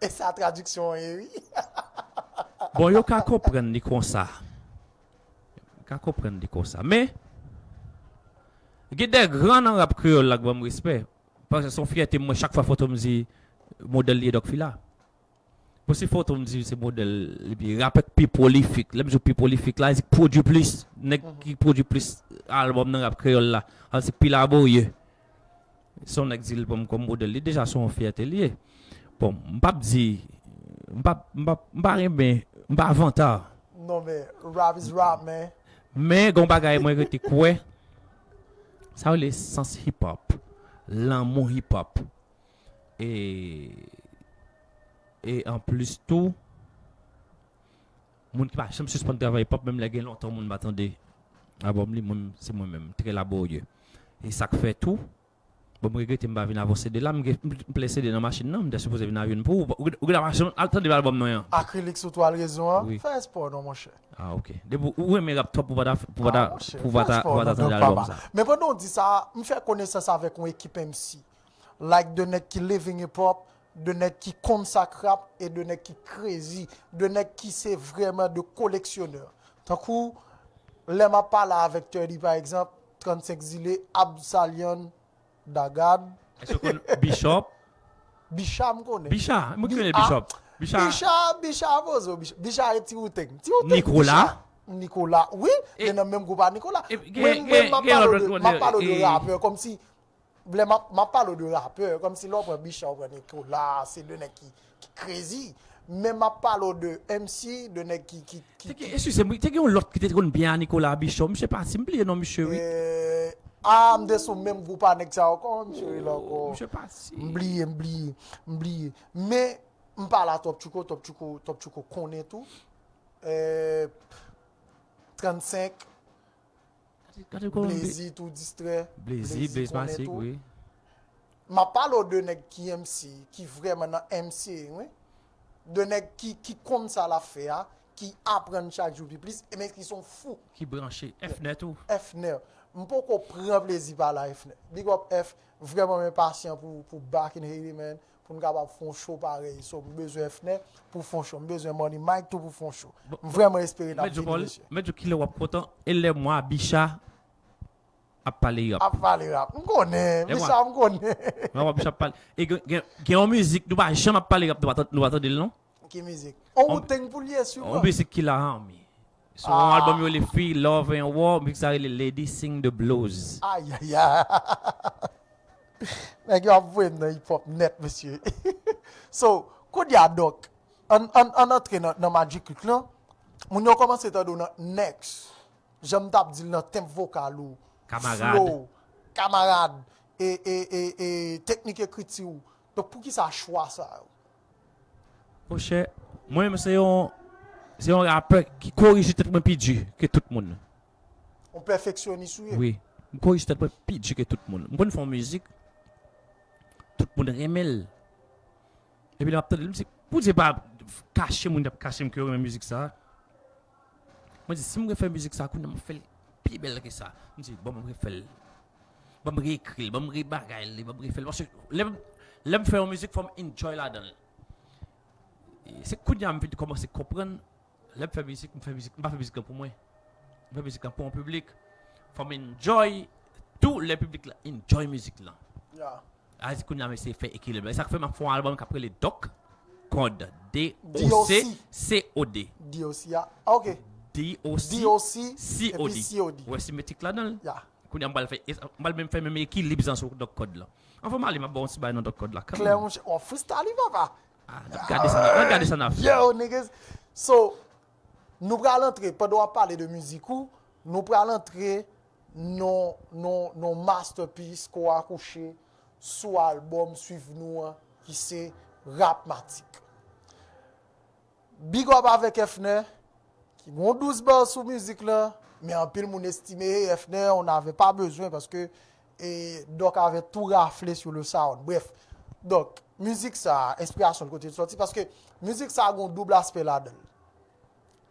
E sa tradiksyon an ye, wi. Bon, yo ka konprann li konsa. Yo ka konprann li konsa. Men, gen de gran nan rap kreyòl la k ban m respè. Paske se yon fyète m, mwen, chak fwa Fantom di modèl li ye Dòk Fila. Bon, si Fantom di se modèl li, epi rapè k pi pwolifik, lè m di w pi pwolifik la, se pwodui plis, nèg ki pwodui plis albòm nan rap kreyòl la, an se pi laborye. Se yon nèg di l ban m kòm modèl li, deja se yon fyète li ye. Bon, m p ap di, m p ap, m p ap, m pa renmen, m pa vanta. Non, men rap is rap, man. Men, gon bagay mwen rete kwè, sa rele sans hip hop, lanmou hip hop. E, e anplis tou, moun ki pa janm sispann travay hip hop, menm lè gen lontan moun pa tande albòm li, mwen, se mwen menm, trè laborye. E sa k fè tou, bon, m regrete m pa vin avè yon C D la, m gen, m plen C D nan machin nan, m te sipoze vin avè youn pou ou, ou, ou gen machin, al tande albòm mwen an. Akrilik sou twal rezon an, wi, fè espò non, monchè. Ah, ok. Depi ou renmen rap twòp, ou pa ta, ou pa ta, ah, monchè, ou pa ta, ou pa ta tande albòm sa. Men pandan w di sa, m fè konesans avèk yon ekip M C. Like de nèg ki living hip hop, de nèg ki konn sa k rap e de nèg ki crazy, de nèg ki se vrèman de koleksyonè. Tankou, lè m ap pale avèk Thirty, pa egzanp, trannsenk Zile, Absalian, Dagad. Èske w konn Bishop? Bicha, m konnen. Bicha, mwen ki konnen Bishop. Bicha, Bicha, Bicha, poze w, Bicha, Bicha e Ti Wouteng. Ti Wouteng, Nikola. Bicha. Nikola, wi, e, li nan menm gwoup a Nikola. E, gen, mwen, mwen, gen, m ap gen pale w de, m ap pale w de rapè, kòmsi Lè m ap, m ap pale w de rapè, kòmsi lè w pran Bicha, w pran Nikola, se de nèg ki, ki crazy. Men m ap pale w de M C, de nèg ki, ki, ki, ki... Eskize m, wi, te gen yon lòt ki te konn byen a Nikola, Bicha, misye pati, m bliye non misye, wi. Eh, ah, m te sou menm gwoup a nèg sa ankò, misye rele ankò. Misye pati. M bliye, m bliye, m bliye. Men, m pale a Top Tchouko, Top Tchouko, Top Tchouko konnen tou. Eh, trannsenk, Blazy tou distrè. Blazy, Blaze konnen Matic, tou. Wi. M ap pale w de nèg ki M C, ki vrèman nan M C, wi. De nèg ki, ki konn sa l ap fè a, ki aprann chak jou pi plis, e men ki se yon fou. Ki branche. Efner tou. Efner. M poko pran plezi pa la, Efner. Big up, F. Vrèman, m enpasyan pou, pou back in Haiti, man. Pou n kapab fè yon show parèy. So, m bezwen Efner pou fè yon show. M bezwen Money Mike tou pou fè yon show. M vrèman espere n ap vini, mesye. Mèt Djokòl, Mèt Djokòl, kilè w ap kontan? E lè mwa Bicha ap pale rap? Ap pale rap. M konnen. Bicha, m konnen. Lè mwa Bicha ap pale. E gen, gen, gen yon mizik, nou pa janm ap pale rap, nou pa tan-, nou pa tande l, non? Ki mizik? On Wu-Tang pou l ye, siman. On mizik ki la, an, mi. Sou yon albòm yo rele Free Love and War, mizik sa rele Lady Sing the Blues. Ayayay. Nèg yo ap voye m nan hip hop nèt, mesye. So, kounye a, Dòk, ann, ann, ann antre nan, nan Magic Click lan. Moun yo kòmanse tande w nan Next. Jan m t ap di l nan tenb vokal ou, flow, kamarad, e, e, e, e teknik ekriti w. Donk, poukisa chwa sa yo? Monchè, mwen menm se yon, se yon rapè ki korije tèt mwen pi di ke tout moun. Yon pèfeksyonis ou ye? Wi. M korije tèt mwen pi di ke tout moun. M konn fè yon mizik, tout moun renmen l. Epi lè m ap tande l, m di, Bondye pa kache moun, y ap kache m ke yo renmen mizik sa. Mwen di, si m refè mizik sa, kounye a m ap fè l pi bèl ke sa. M di, bon, m refè l. Bon, m reekri l, bon, m rebagay li, bon, m refè l. Paske lè m, lè m fè yon mizik, fò m enjoy ladan l. E se kounye a m vin kòmanse konprann lè m fè mizik, m fè mizik, m pa fè mizik lan pou mwen. M fè mizik lan pou yon piblik. Fò m enjoy tou lè piblik la enjoy mizik lan. Yeah. A di kounye a m eseye fè ekilib la. E sa k fè m ap fè yon albòm k ap rele Dòk Kòd. D O C C O D. D O C, yeah. Ah, ok. D O C D O C, C O epi D. C O D. Ou wè simetrik ladan l? Yeah. Kounye a m pral fè, m pral menm fè menm ekilib sa sou Dòk Kòd la. Anvan m ale, m ap ba w yon ti bagay nan Dòk Kòd la. Klè, monchè, w ap freestyle, papa. Ah, n ap gade sa, n ap gade sa n ap fè. Yo, niggas. So, nou pral antre, pandan w ap pale de mizik ou, nou pral antre nan, nan, nan masterpiece ke w akouche sou albòm Swiv Nou an, ki se Rapmatic. Big up avèk Efner, ki gon douz bar sou mizik lan, men anpil moun estime Efner, on n'avait pas besoin, paske e, Dòk avè tou rafle sur le sound. Bref, donk, mizik sa, enspirasyon l kote l sòti, paske mizik sa gon doub aspè ladan l.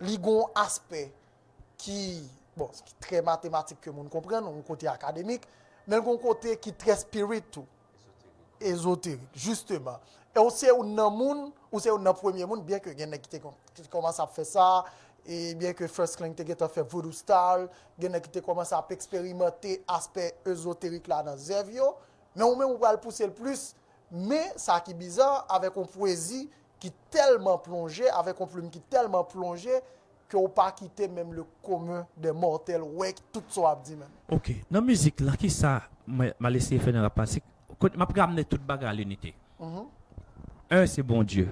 Li gon aspè ki, bon, ki trè matematik ke moun konprann, yon kote akademik, men l gon kote ki trè spirit tou. Ezoterik, jisteman. E ou se youn nan moun, ou se youn nan premye moun, byen ke gen nèg ki te kon- ki te kòmanse ap fè sa, e byen ke First Klang te gentan fè Voodoo Style, gen nèg ki te kòmanse ap eksperimante aspè ezoterik la nan zèv yo, men ou menm ou pral pouse l plis, men sa ki biza, avèk yon pwezi ki tèlman plonje, avèk yon plim ki tèlman plonje, ke w pa kite menm le commun des mortels wè tout sa w ap di menm. Ok, nan mizik lan, kisa mwen, m al eseye fè nan Rapmatic? Kote m ap ramne tout bagay a linite. Mhm. Un, se Bondye.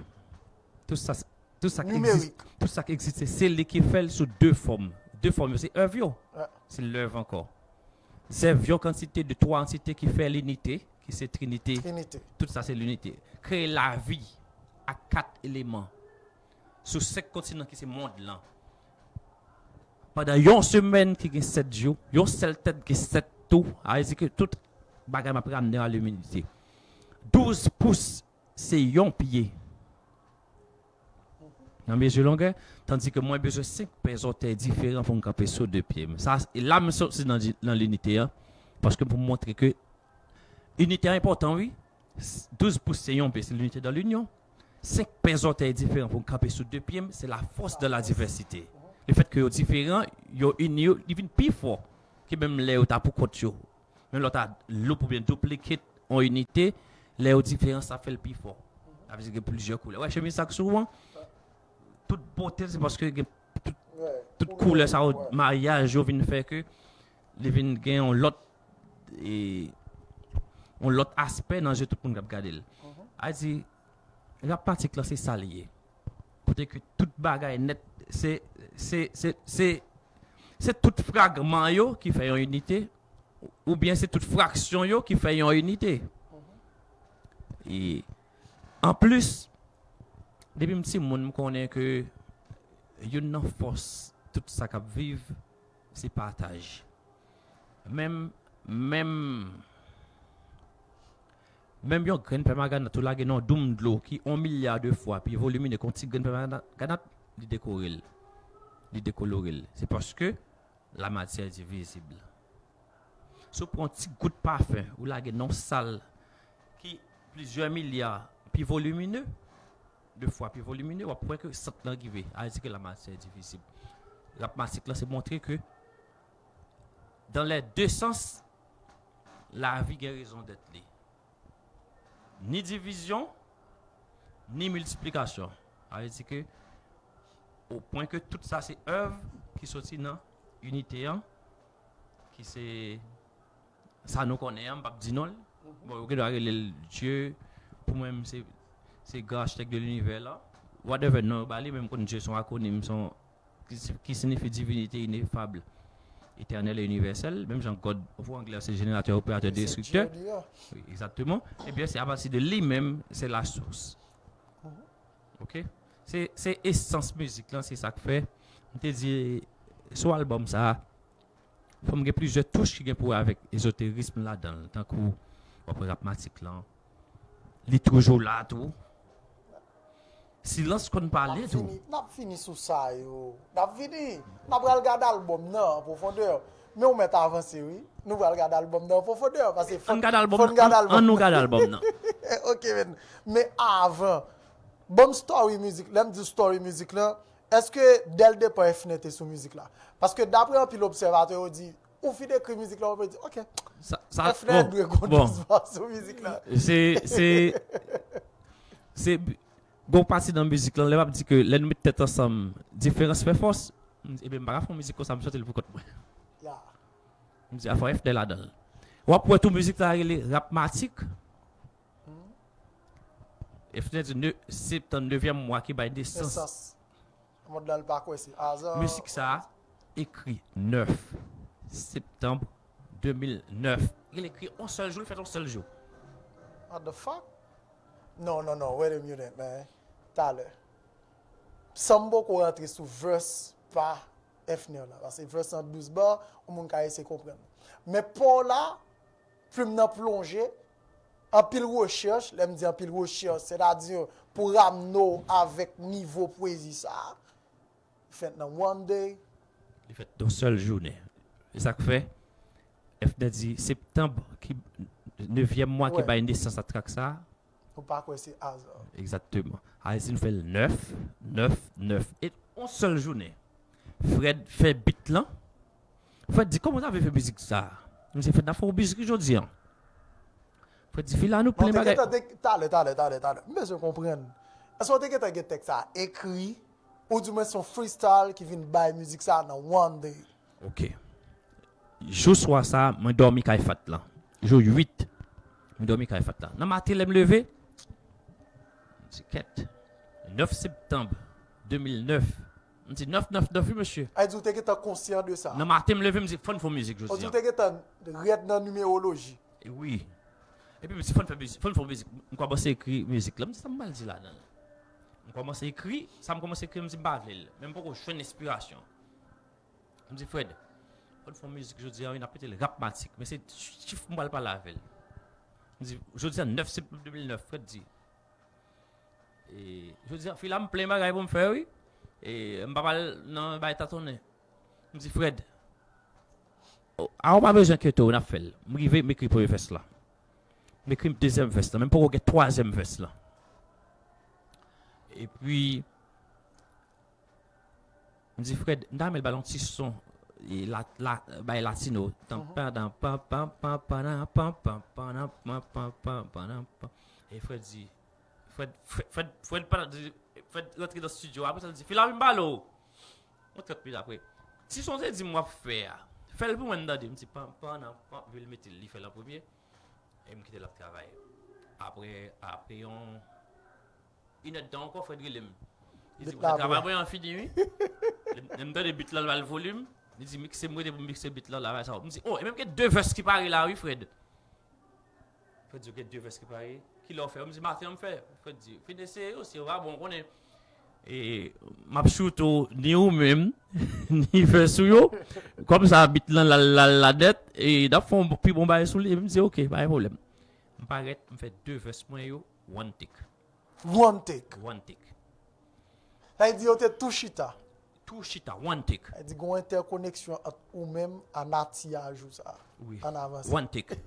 Tout sa, tout sa ki Nimerik. Egziste, tout sa ki egziste, se li ki fè l sou de fòm. De fòm yo, se èv yo. Ouais. Se lèv ankò. Zèv yon kantite de twa antite ki fè linite, ki se Trinite. Trinite. Tout sa se linite. Kreye lavi ak kat eleman sou senk kontinan ki se mond lan. Pandan yon semèn ki gen sèt jou, yon sèl tèt gen sèt tou, a vle di ke tout bagay m ap ramne a linite. Douz pous se yon pye nan mezi longè, tandi ke mwen bezwen senk pè zòtèy diferan pou m kanpe sou de pye m. Sa, e la m soti nan, nan linite an, paske pou m montre ke inite a enpòtan, wi. Douz pous se yon pye, se l'unité dans l'union. Senk pè zòtèy diferan pou m kanpe sou de pye m, c'est la force de la diversité. Le fait que yo diferan, yo ini yo, li vin pi fò ke menm lè yo ta pou kont yo. Men lè w ta loup oubyen duplicate yon inite, lè yo diferan, sa fè l pi fò. Sa vle di gen plizyè koulè. Wè, chemiz sa k sou ou an, tout bote l, se paske gen tout, tout koulè sa yo, maryaj yo vin fè ke li vin gen yon lòt, e, yon lòt aspè nan je tout moun k ap gade l. A di, Rapmatic lan se sa li ye. Kote ke tout bagay nèt, se, se, se, se, se tout fragman yo ki fè yon inite, oubyen se tout fraksyon yo ki fè yon inite. E, anplis, depi m timoun, m konnen ke youn nan fòs tout sa k ap viv, se pataj. Menm, menm, menm yon grenn pèmaganat ou lage nan yon doum dlo ki yon milya de fwa pi volimine ke yon ti grenn pèmaganat, li dekore l, li dekolore l. Se paske la matière est divisible. Si w pran yon ti gout pafen ou lage nan yon sal ki plizyè milya pi volimine, de fwa pi volimine, w ap wè ke sant lan rive. A di ke la matière est divisible. Rapmatic lan se montre ke dans les deux sens, lavi gen rezon dèt li. Ni divizyon, ni miltiplikasyon. Sa vle di ke, o pwen ke tout sa se èv ki soti nan inite an, ki se sa nou konnen an, m p ap di non l. Bon, yo gen dwa rele l Dye, pou mwen, se, se gran achtèk de linivè la. Whatever non yo ba li, men m konn Dye se yon akwonim, se yon, ki, ki siyifi divinite inefab, etènèl e inivèsèl, menm jan God, pou anglè, se jeneratè, operatè, destriktè. Wi, egzakteman. Ebyen, se apati de li menm, se la source. Ok? Se, se esans mizik lan, se sa k fè. M te di, sou albòm sa a, fò m gen plizyè touch ki gen pou wè avèk ezoterism ladan l, tankou w ap wè Rapmatic lan, li toujou la tou. Silans konn pale tou. N ap fini sou sa yo. N ap vini. N ap pral gade albòm nan an pwofondè. Men ou mèt avanse, wi. Nou pral gade albòm nan an pwofondè. Paske fò n gade albòm nan. Ann nou gade albòm nan. Ok, men. Men avan, ban m story mizik. Lè m di story mizik lan, Èske dèldepan Efnen te sou mizik la? Paske dapre anpil obsèvatè, yo di, ou fin ekri mizik la, ou di, ok, Efnen dwe konn plis ba sou mizik la. Se gon pati nan mizik lan, lè m ap di ke lè nou met tèt ansanm, diferans fè fòs. Ebyen, m pa ka fè yon mizik konsa, m chante l pou kont mwen. M di, a fò Efnen ladan l. W ap wè tou mizik la rele Rapmatik. Efnen di, se tan nevyèm mwa ki bay nesans. Mond lan pa kwè se aza. Mizik sa a ekri nèf septanm de mil nèf. Li ekri yon sèl jou, li fèt yon sèl jou. What the fuck? Non, non, non, wait a minute, man. Talè. San m poko rantre sou verse pa Efner la. Paske verse lan douz ba, yon moun ka eseye konprann. Men pa w la, plim nan plonje, anpil rechèch, lè m di anpil rechèch, sètadi pou ramne w avèk nivo pwezi sa a, li fèt nan one day. Li fèt yon sèl jounen. E sa k fè, Efner di septanm, ki nevyèm mwa ki bay nesans a trak sa a. Ou pa kwè se aza. Egzakteman. Ayiti nou fè l nèf, nèf, nèf. E yon sèl jounen. Fred fè bit lan. Fred di, kòman w ta vle fè mizik sa a? M di, Fred, n ap fè yon mizik jodi a. Fred di, fi la nou plen bagay. Talè, talè, talè, talè. M bezwen konprann. Èske w te gentan gen tèks sa a ekri, ou di mwen se yon freestyle ki vin bay mizik sa a nan one day? Ok. Jou swa sa, mwen dòmi kay Fat lan. Jou uit, mwen dòmi kay Fat lan. Nan maten, lè m leve, m di, kèt, nèf septanm de mil nèf. M di, nèf, nèf, nèf, wi, mesye. Ay di ou te gentan konsyan de sa. Nan maten, m leve, m di, fò n fè yon mizik jodi a. Ou di ou te gentan rèd nan nimeroloji. Wi. Epi m di, fò n fè mizik, fò n fè yon mizik. M kòmanse ekri mizik lan. M di, sa m pral di ladan l? M kòmanse ekri, sa m kòmanse ekri, m di, m pa vle l. Men m poko jwenn enspirasyon. M di, Fred, fò n fè yon mizik jodi a, wi, n ap rele l Rapmatik. Men se chif m pral pale avè l. M di, jodi a, nèf septanm de mil nèf, Fred di, e, jodi a, fi la, m plen bagay pou m fè, wi. E, m pa pral nan bay tatonnen. M di, Fred, a ou pa bezwen enkyete w, n ap fè l. M rive, m ekri premye vès la. M ekri dezyèm vès la, men m poko gen twazyèm vès la. Epi, M di, Fred, m ta renmen l ba l yon ti son, e, la, la, bay latino. Tan, pa, dan, pa, pa, pa, pa, nan, pa, pa, pa, nan, pa, pa, pa, pa, nan, pa. E Fred di, Fred, Fred, Fred, Fred pa di, Fred rantre nan estidyo, apre sa, l di, fi la, vin m pale w. Yon trant minit apre, ti son w te di m w ap fè a, fè l pou mwen m tande. M di, pa, pa, nan, pa, epi l mete l, li fè l an premye. E m kite l ap travay. Apre, apre yon inèdtan ankò, Fred rele m. Li di, travay mwen an fini, wi. Lè m tande bit lan, l ba l volim. Li di, mikse, m rete pou m mikse bit lan, travay sa. M di, o, e menm gen de vès ki pare la, wi, Fred. Fred di, gen de vès ki pare. Kilè w fè? M di, maten an m fè. Fred di, fin eseye yo, si yo pa bon, w konnen. E, m ap choute w, ni ou menm, ni vès ou yo. Kòm sa, bit lan, l al, l al la nèt. E, n ap fè yon pi bon bagay sou li. Epi m di, oke, pa gen pwoblèm. M parèt, m fè de vès mwen yo, one take. One take. One take. Sa vle di yo te tou chita. Tou chita, one take. Sa vle di gon entèkoneksyon ant ou menm a nati a jou sa. Wi. Ann avanse. One take.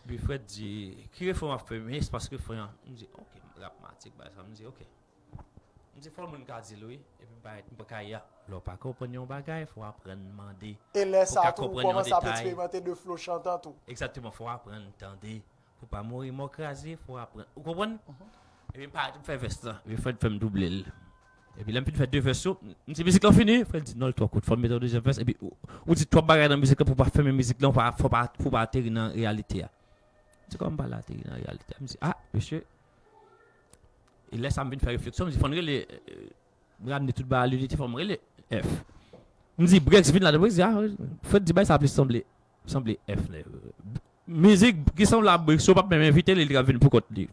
Epi Fred di, ki refren w ap fè? Men espas refren an. M di, oke, Rapmatik, bagay sa. M di, oke. M di, fò moun ka di l, wi. Epi m parèt, m pa ka ya. Lè w pa konprann yon bagay, fò w aprann mande. E lè sa a tou, ou kòmanse ap eksperimante de flo chantan tou. Egzakteman, fò w aprann tande. Pou pa mouri mò kraze, fò w aprann. Ou konprann? Epi m parèt, m fè vès lan. Epi Fred fè m double l. Epi lè m fin fè de vès yo, m di, mizik lan fini? Fred di, non, l twò kout, fò m mete yon dezyèm vès. Epi ou, ou di twòp bagay nan mizik lan pou w pa fèmen mizik lan, pou w pa, pou w pa ateri nan reyalite a. M di, kòman m pral ateri nan reyalite a? M di, a, mesye. E lè sa a m vin fè refleksyon, m di, fò n rele, euh, m ramne tout bagay a linite, fò m rele F. M di, Brex vin la, Brex di, a, Fred di, bay sa plis sanble, sanble F, nèg. Mizik ki sanble a Brex, si w p ap menm envite li, li t ap vin pou kont li.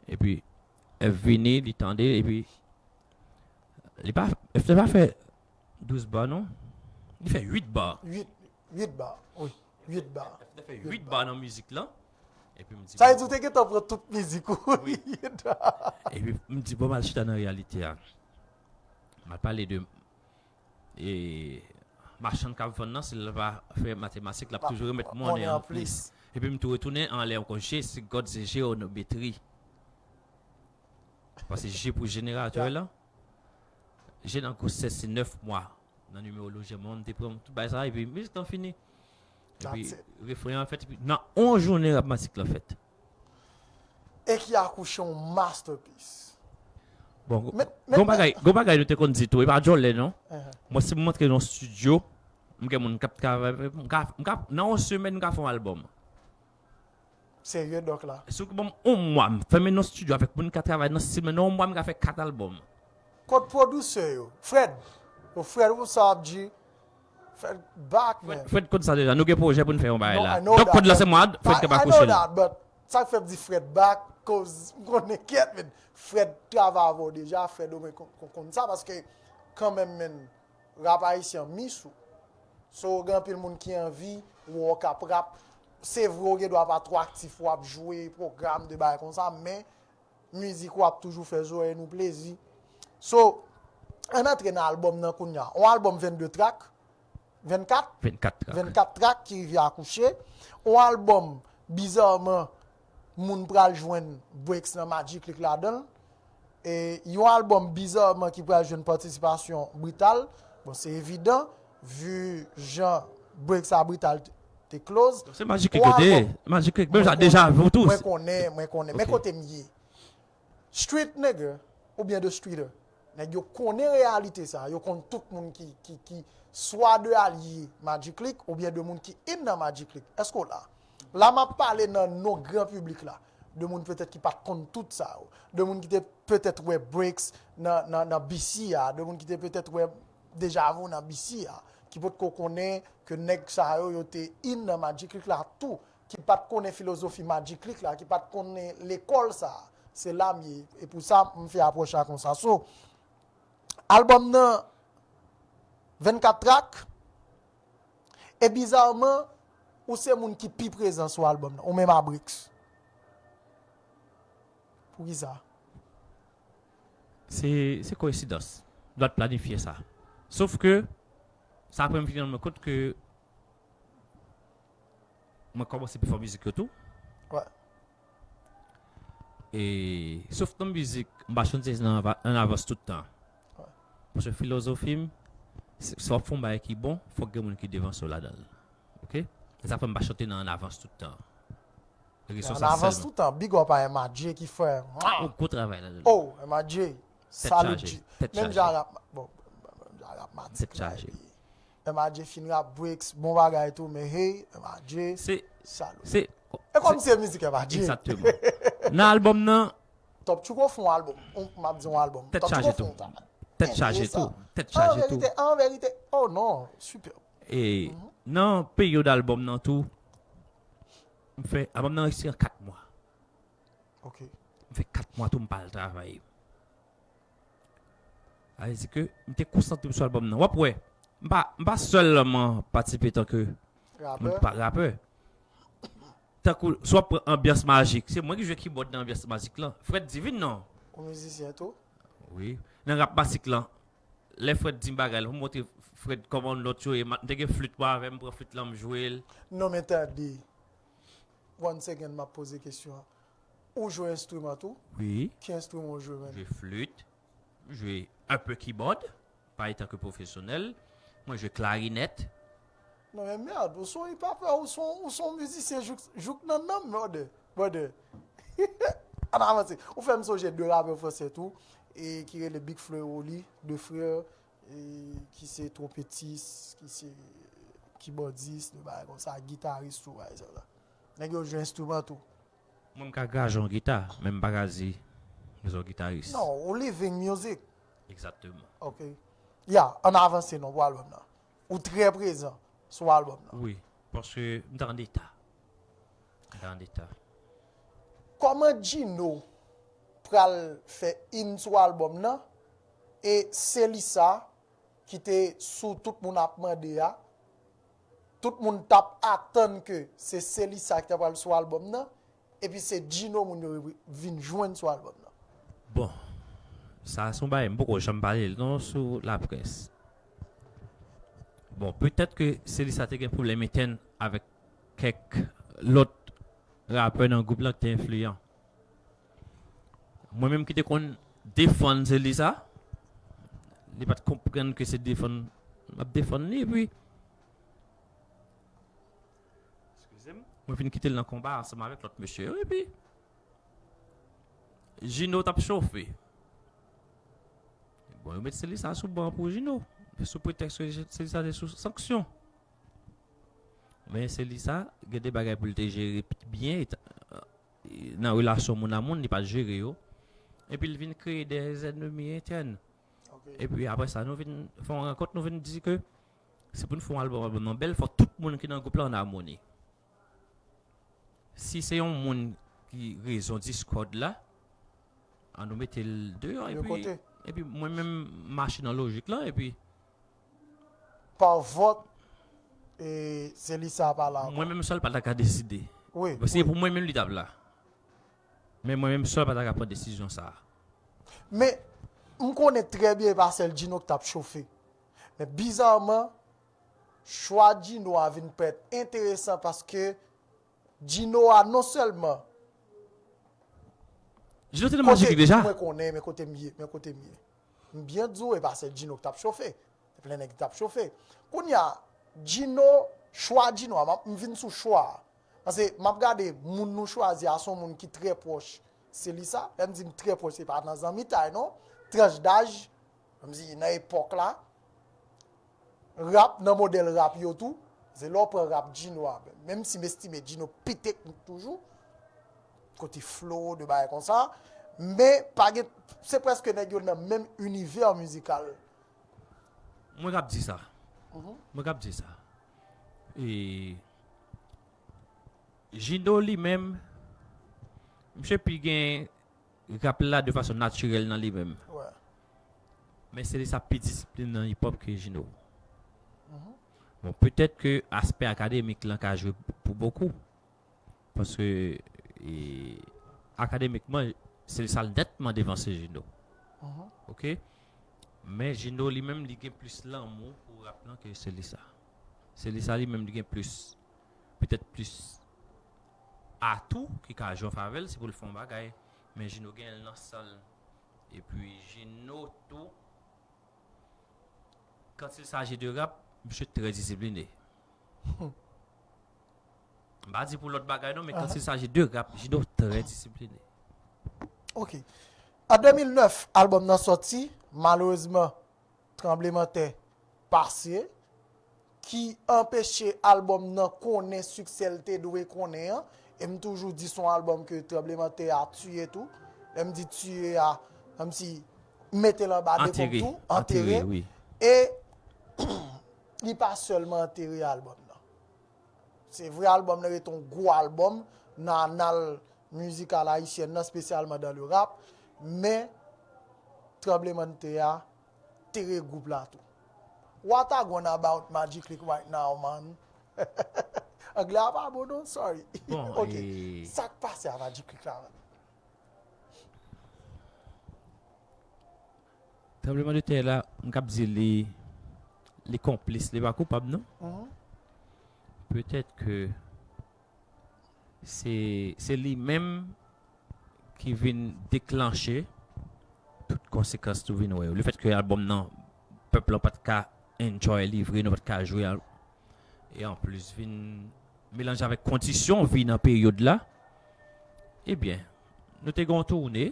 Epi, F vini, li tande, epi, li pa, F te pa fè douz ba, non? Li fè uit ba. Uit, uit ba, wi. Uit ba. F te fè uit ba nan mizik lan. Epi m di, sa vle di ou te gentan pran tout mizik ou. Wi. Epi m di, bon, m al chita nan reyalite a. M al pale de, e, machann k ap vann nan, si l pa fè matematik, l ap toujou remèt monnen an plis. Epi m tou retounen anlè ankò. G, se God, se jeyometri. Paske G pou jeneratè lan. je nan gwosès se nèf mwa. Nan nimewo lojè mwen, m te pran tout bagay sa, epi mizik lan fini. Epi refren an fèt, epi nan yon jounen rapmatik lan fèt. E ki akouche yon masterpiece. Bon, gon bagay, gon bagay nou te konn di tou, e pa djòlè non. Mwen si m antre nan yon studio, m gen moun k ap travay, m ka, m ka, nan yon semèn m ka fè yon albòm. Serye dòk la. Si w ban m yon mwa, m fèmen nan yon studio avèk moun k ap travay nan stil mwen, nan yon mwa m ka fè kat albòm. Kot pwodisè yo? Fred. Yo Fred ou sa ap di Fred back man. Fred konn sa deja, nou gen pwojè pou n fè yon bagay la. Donk kòd la se mwen, Fred k ap akouche l. Sa k fè m di Fred back, koz m konnen kèt men Fred travay avè w deja, Fred omwen konn sa paske kanmenm men rap ayisyen an mis ou. So gen anpil moun ki anvi wè w k ap rap. Se vre w gen dwa pa twò aktif, w ap jwe pwogram de bagay konsa, men mizik ou ap toujou fè zòrèy nou plezi. So, ann antre nan albòm nan kounye a. Yon albòm vennde trak, vennkat? Vennkat trak. Vennkat trak ki rive akouche. Yon albòm, bizarman, moun pral jwenn Breaks nan Magic Click ladan l. E yon albòm bizarman ki pral jwenn patisipasyon Brital. Bon, se evidan, vi jan Breaks a Brital te close. Se Magic Click yo te ye. Magic Click, menm jan deja avè w tou. Mwen konnen, mwen konnen. Men kote m ye. Street nigga oubyen the streeter. Nèg yo konnen reyalite sa, yo konn tout moun ki, ki, ki swa de alye Magic Click oubyen de moun ki in nan Magic Click. Èske w la? La m ap pale nan non gran piblik la. De moun petèt ki pa t konn tout sa yo. De moun ki te petèt wè Breaks nan, nan, nan B C a. De moun ki te petèt wè Deja Vu nan B C a. Ki potko konnen ke nèg sa yo, yo te in nan Magic Click la tou. Ki pa t konnen filozofi Magic Click la, ki pa t konnen lekòl sa a. Se la m ye. E pou sa, m fè apwòch la konsa. So, albòm nan, vennkat trak. E bizarman, ou se moun ki pi prezan sou albòm nan. Ou menm a Breaks. Poukisa? Se, se koyensidans. M ta t planifye sa. Sof ke, sa apre m vin rann mwen kont ke mwen kòmanse pi fò mizik yo tou. E, sof nan mizik, m pa chante nan ann avans tout tan. Paske filozofi m, si w ap fè yon bagay ki bon, fòk gen moun ki devanse w ladan l. Oke? Se sa fè m pa chante nan ann avans tout tan. Rezon sa sèlman. Ann avans tout tan, big up a M A J ki fè. Yon gwo travay ladan l. Oh, M A J. Salut. Menm jan rap, bon, menm jan rap matik la. M A J fin rap Breaks, bon bagay tou, men hey, M A J, salut. Se, se, e kòm se mizik M A J. Egzakteman. Nan albòm nan. Top Tchouko fè yon albòm. M ap di yon albòm. Tèt chaje tou. Tèt chaje tou. Tèt chaje tou. An verite, an verite, oh non, super. E nan peryòd albòm nan tou, m fè, albòm nan reyisi an kat mwa. Ok. M fè kat mwa tou m pa al travay. Sa vle di ke m te konsantre m sou albòm nan. W ap wè, m pa, m pa sèlman patisipe tanke moun ki pa rapè. Tankou, si w ap pran Anbyans Majik, se mwen ki jwe kibòd nan Anbyans Majik lan. Fred Divine, non? Ou mizisyen tou? Wi. Nan Rap Masik lan, lè Fred di m bagay la, pou m montre Fred kòman nòt yo ye, m te gen flit mwen avè m, m pran flit lan, m jwe l. Non, men tande. Once again, m ap poze kesyon an. Ou jwe enstriman tou? Wi. Ki enstriman ou jwe, man? M jwe flit, m jwe enpe kibòd, pa etan ke pwofesyonèl, mwen jwe klarinèt. Non, men mèd, ou se yon hip-hopper, ou se yon, ou se yon mizisyen jouk, jouk nan nanm, brother. Brother. Ann avanse. Ou fè m sonje de rapè fransè tou, e ki rele Big Flo e Rolly, de frè, e ki se twonpetis, ki se kibòdis, de bagay konsa, gitaris tou, bagay sa la. Nèg yo jwe enstriman tou. Mwen m ka graje yon gita, men m pa ka di m se yon gitaris. Non, ou living music. Egzakteman. Ok. Ya, ann avanse non pou albòm nan. Ou trè prezan sou albòm nan. Wi, paske m ta an eta. M ta an eta. Kòman Djino pral fè in sou albòm nan e se li sa ki te sou tout moun ap mande a, tout moun t ap atann ke se Celissa ki ta pral sou albòm nan, epi se Djino moun yo vin jwenn sou albòm nan. Bon, sa se yon bagay m poko janm pale l non sou laprès. Bon, petèt ke Celissa te gen pwoblèm entèn avèk kèk lòt rapè nan gwoup lan ki te enfliyan. Mwen menm ki te konn defann Celissa, Li pa t konprann ke se defann m ap defann li, epi Eskize m. Mwen vin kite l nan konba ansanm avèk lòt mesye yo, epi Jino t ap chofe. Bon, yo met Selisa sou ban pou Jino, sou pretèks ke Selisa te sou sanksyon. Men Selisa gen de bagay pou l te jere byen, nan relasyon moun a moun, li pa t jere yo. Epi l vin kreye de zènmi entèn. Epi apre sa, nou vin fè yon rankont, nou vin di ke si pou n fè yon albòm, albòm nan bèl, fò tout moun ki nan gwoup la an amoni. Si se yon moun ki rezon diskòd la, an nou mete l deyò, epi, epi mwen menm mache nan lojik la, epi pa vòt, e Selisa pa la ankò. Mwen menm sèl pa ta ka deside. Wi. Paske pou mwen menm li t ap la. Men mwen menm sèl pa ta ka pran desizyon sa a. Men, m konnen trè byen e pa sèl Djino ki t ap chofe. Men bizarman, chwa Djino a vin parèt enteresan paske Djino a non sèlman Djino te nan Majik League deja? Mwen konnen, men kote m ye, men kote m ye. M byen di w, e pa sèl Djino ki t ap chofe. Te plen nèg ki t ap chofe. Kounye a, Djino, chwa Djino a, m ap- m vin sou chwa a. Paske m ap gade moun nou chwazi a, se yon moun ki trè pwòch Selisa. Lè m di m trè pwòch, se pa nan zanmitay non. Tranch daj, kòmsi nan epòk la. Rap, nan modèl rap yo tou. Se lè w pran rap Djino a, menm si m estime Djino pi teknik toujou, kote flow, de bagay konsa, men pa gen, se prèske nèg yo nan menm inivè mizikal. Mwen k ap di sa. Mwen k ap di sa. E Jino li menm, misye pi gen rap la de fason natirèl nan li menm. Men Selisa pi disipline nan hip hop ke Jino. Bon, petèt ke aspè akademik lan ka jwe pou bokou. Paske e, akademikman, Selisa nètman devanse Jino. Oke? Men Jino li menm, li gen plis lanmou pou rap lan ke Selisa. Selisa li menm, li gen plis, petèt plis atou ki ka jwe an favè l, si pou l fè yon bagay. Men Jino gen l nan san l. Epi Jino tou, quand il s'agit de rap, misye trè disipline. M pa di pou lòt bagay non, men quand il s'agit de rap, Jino trè disipline. Ok. An de mil nèf, albòm nan sòti, malerezman, tranblemanntè pase, ki anpeche albòm nan konnen siksè l te dwe konnen an. E m toujou di se yon albòm ke tranblemanntè a tiye tou. Lè m di tiye a, kòmsi mete l anba dekonm tou, antere. E li pa sèlman antere albòm nan. Se vre albòm nan rete yon gwo albòm nan anal mizikal ayisyèn nan, espesyalman dans le rap, men tranblemanntè a tere gwoup la tou. What a gwaan about Magic Click right now, man? Anglè a pa bon non, sorry. Bon, ok. Sa k pase a Magic Click la, man? Tranbleman de tè la, m k ap di li, li konplis, li pa koupab non. Petèt ke se, se li menm ki vin deklanche tout konsekans nou vin wè yo. Lefèt ke albòm nan, pèp lan pa t ka enjoy li vre, nou pa t ka jwe al. E anplis, vin melanje avèk kondisyon vi nan peryòd la. Ebyen, nou te gen yon toune,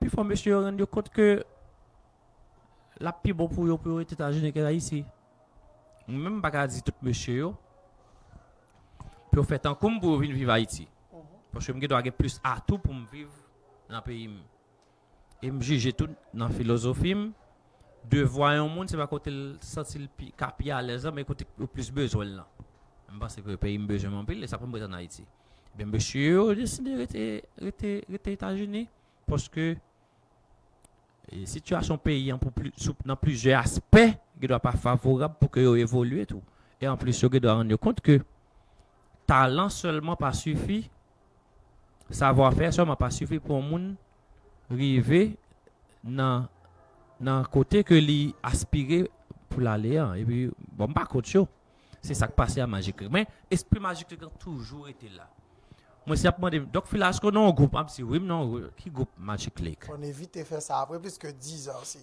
pifò mesye yo rann yo kont ke l ap pi bon pou yo pou yo rete Etazini ke Ayiti. Mwen menm, m pa ka di tout mesye yo pou yo fè tankou m pou yo vin viv Ayiti. Paske m gen dwa gen plis atou pou m viv nan peyi m. E m jije tou nan filozofi m, devwa yon moun, se pa kote l santi l pi, ka pi alèz lan, men kote yo plis bezwen l lan. M panse ke peyi m bezwen m anpil, e sa fè m ret ann Ayiti. Ebyen, mesye yo deside rete, rete, rete Etazini, paske e, sitiyasyon peyi an pou pli, sou, nan plizyè aspè, gen dwa pa favorab pou ke yo evolye tou. E anplis, yo gen dwa rann yo kont ke talan sèlman pa sifi, savwafè sèlman pa sifi pou yon moun rive nan, nan kote ke li aspire pou l ale an. Epi, bon, m pa kont yo. Se sa k pase a Magic Click. Men, espri Magic Click lan toujou rete la. Mwen, si y ap mande m, Doc Fila, èske w nan yon gwoup? M ap di, wi, m nan yon gwoup. Ki gwoup? Magic Click. Fò n evite fè sa apre plis ke diz an, se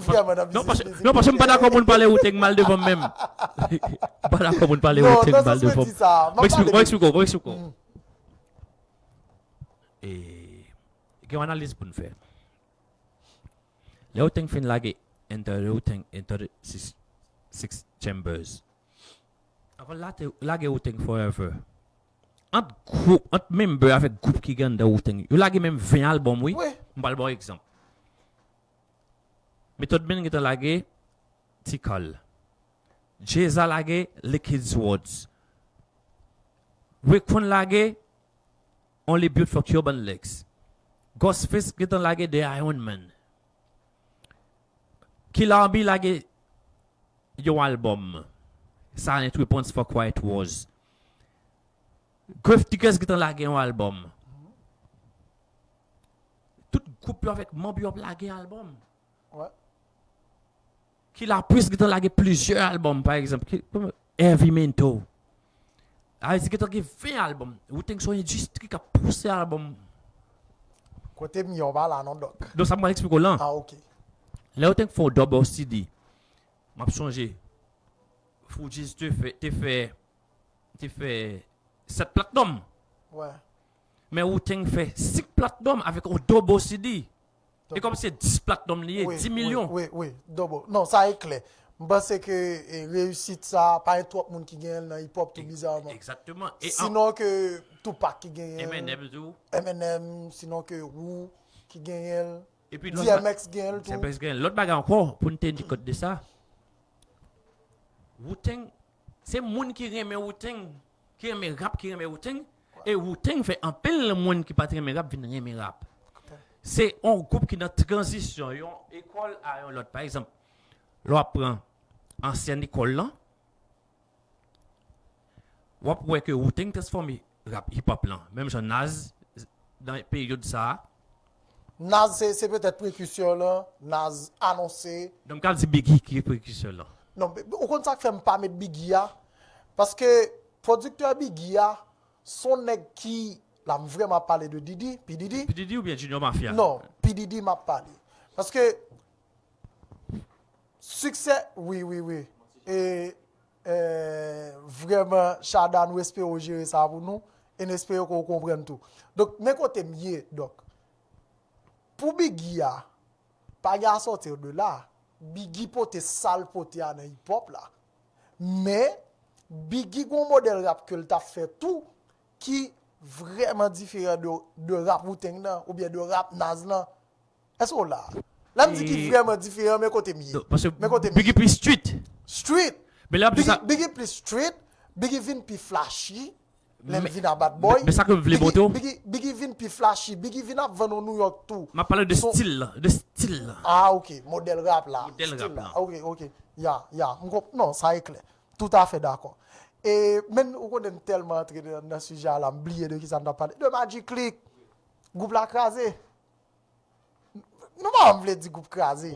vrèman nan biznis mizik. Non, paske m pa dakò moun pale Wu-Tang mal devan m menm. M pa dakò moun pale Wu-Tang mal devan m. Mwen eksplike w, mwen eksplike w, mwen eksplike w. E, gen yon analiz pou n fè. Lè Wu-Tang fin lage Enter the Wu-Tang, Enter the Six, Six Chambers. Avan l lage Wu-Tang Forever. Ant gwoup, ant member avèk gwoup ki gen anndan Wu-Tang, yo lage menm ven albòm, wi. M pral ba w egzanp. Method Man gentan lage Tikal. Jay-Z lage Liquid Swords. Raekwon lage Only Built for Cuban Links. Ghostface gentan lage The Iron Man. Killer B lage yon albòm, Silent Weapons for Quiet Wars. Grave Digaz gentan lage yon albòm. Tout gwoup yo avèk manm yo ap lage albòm. Killa Priest gentan lage plizyè albòm, pa egzanp, Heavy Mental. Sa vle di gentan gen ven albòm. Wu-Tang se yon endistri k ap pouse albòm. Kote m ye, w pa la non, Dòk. Donk sa m pral eksplike w lan. Ah, ok. Lè Wu-Tang fè yon double C D, m ap sonje Fugees te fè, te fè, te fè sèt platinum. Men Wu-Tang fè senk platinum avèk yon double C D. E kòm se dis platinum li ye, dis milyon. Wi, wi, double. Non, sa e klè. M panse ke, e, reyisit sa, pa gen twòp moun ki genyen l nan hip hop tou, bizarman. Egzakteman. Sinon ke Tupac ki genyen l, Eminem tou. Eminem, sinon ke Wu ki genyen l. Epi D M X genyen l tou. D M X genyen l. Lòt bagay ankò, pou n teni kont de sa, Wu-Tang, se moun ki renmen Wu-Tang, ki renmen rap, ki renmen Wu-Tang. E Wu-Tang fè anpil moun ki pa t renmen rap vin renmen rap. Se yon gwoup ki nan tranzisyon, yon ekòl a yon lòt. Pa egzanp, lè w ap pran ansyen ekòl lan, w ap wè ke Wu-Tang transfòme rap hip hop lan. Menm jan Nas, nan peryòd sa a. Nas se, se petèt prekisè lan, Nas anonse. Donk, m ka di Biggie ki prekisè lan. Non, ou konn sa k fè m pa met Biggie a? Paske pwodiktè Biggie a, se yon nèg ki, la m vrèman ap pale de Diddy, P Diddy. P Diddy oubyen Junior Mafia? Non, P Diddy m ap pale. Paske siksè, wi, wi, wi. E, e, vrèman, Chada, nou espere w jere sa pou nou. E nou espere ke w konprann tou. Donk, men kote m ye, Dòk. Pou Biggie a, pa gen a sortir de là. Biggie pote sa l pote a nan hip hop la. Men, Biggie gon modèl rap ke l t ap fè tou ki vrèman diferan de, de rap Wu-Tang nan, oubyen de rap Nas lan. Èske w la? Lè m di ki vrèman diferan, men kote m ye. Men kote m ye. Biggie plis street. Street. Men lè ap di sa, Biggie plis street, Biggie vin pi flashy. Lè l vin a Bad Boy. Men sa ke m vle montre w. Biggie, Biggie vin pi flashy. Biggie vin ap vann ou New York tou. M ap pale de stil la, de stil la. Ah, ok. Modèl rap la. Modèl rap la. Ok, ok. Ya, ya. M konp-, non, sa e klè. Toutafè dakò. E, men ou konnen m tèlman antre nan, nan sijè a la, m bliye de kisa m t ap pale. De Magic Click. Gwoup la kraze. Nou pa janm vle di gwoup kraze.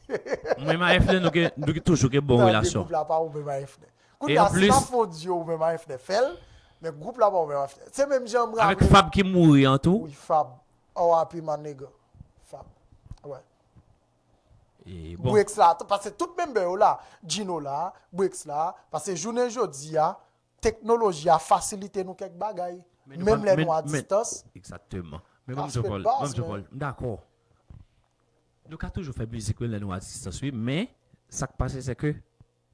Mwen menm a F N, nou gen, nou gen toujou gen bon relasyon. Gwoup la pa ou menm a F N. Kounye a, si n ap fè yon duo ou menm a F N, fè l, men gwoup la pa ou menm a F N. Se menm jan m raple. Avèk Fab ki mouri an tou. Wi, Fab. R I P my nigga. Fab. Wè. Bricks la, paske tout member yo la, Gino la, Bricks la, paske jounen jodi a, teknoloji a fasilite nou kèk bagay. Menm lè nou a distans. Egzakteman. Men ban m di w, Paul, ban m di w, Paul, m dakò. Nou ka toujou fè mizik menm lè nou a distans, wi, men sa k pase, se ke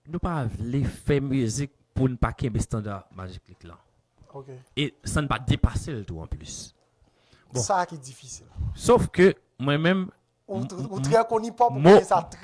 nou pa vle fè mizik pou n pa kenbe estanda Magic Click lan. E san n pa depase l tou anplis. Bon. Sa ki difisil. Sof ke mwen menm, ou trè konn hip hop, ou konnen sa trè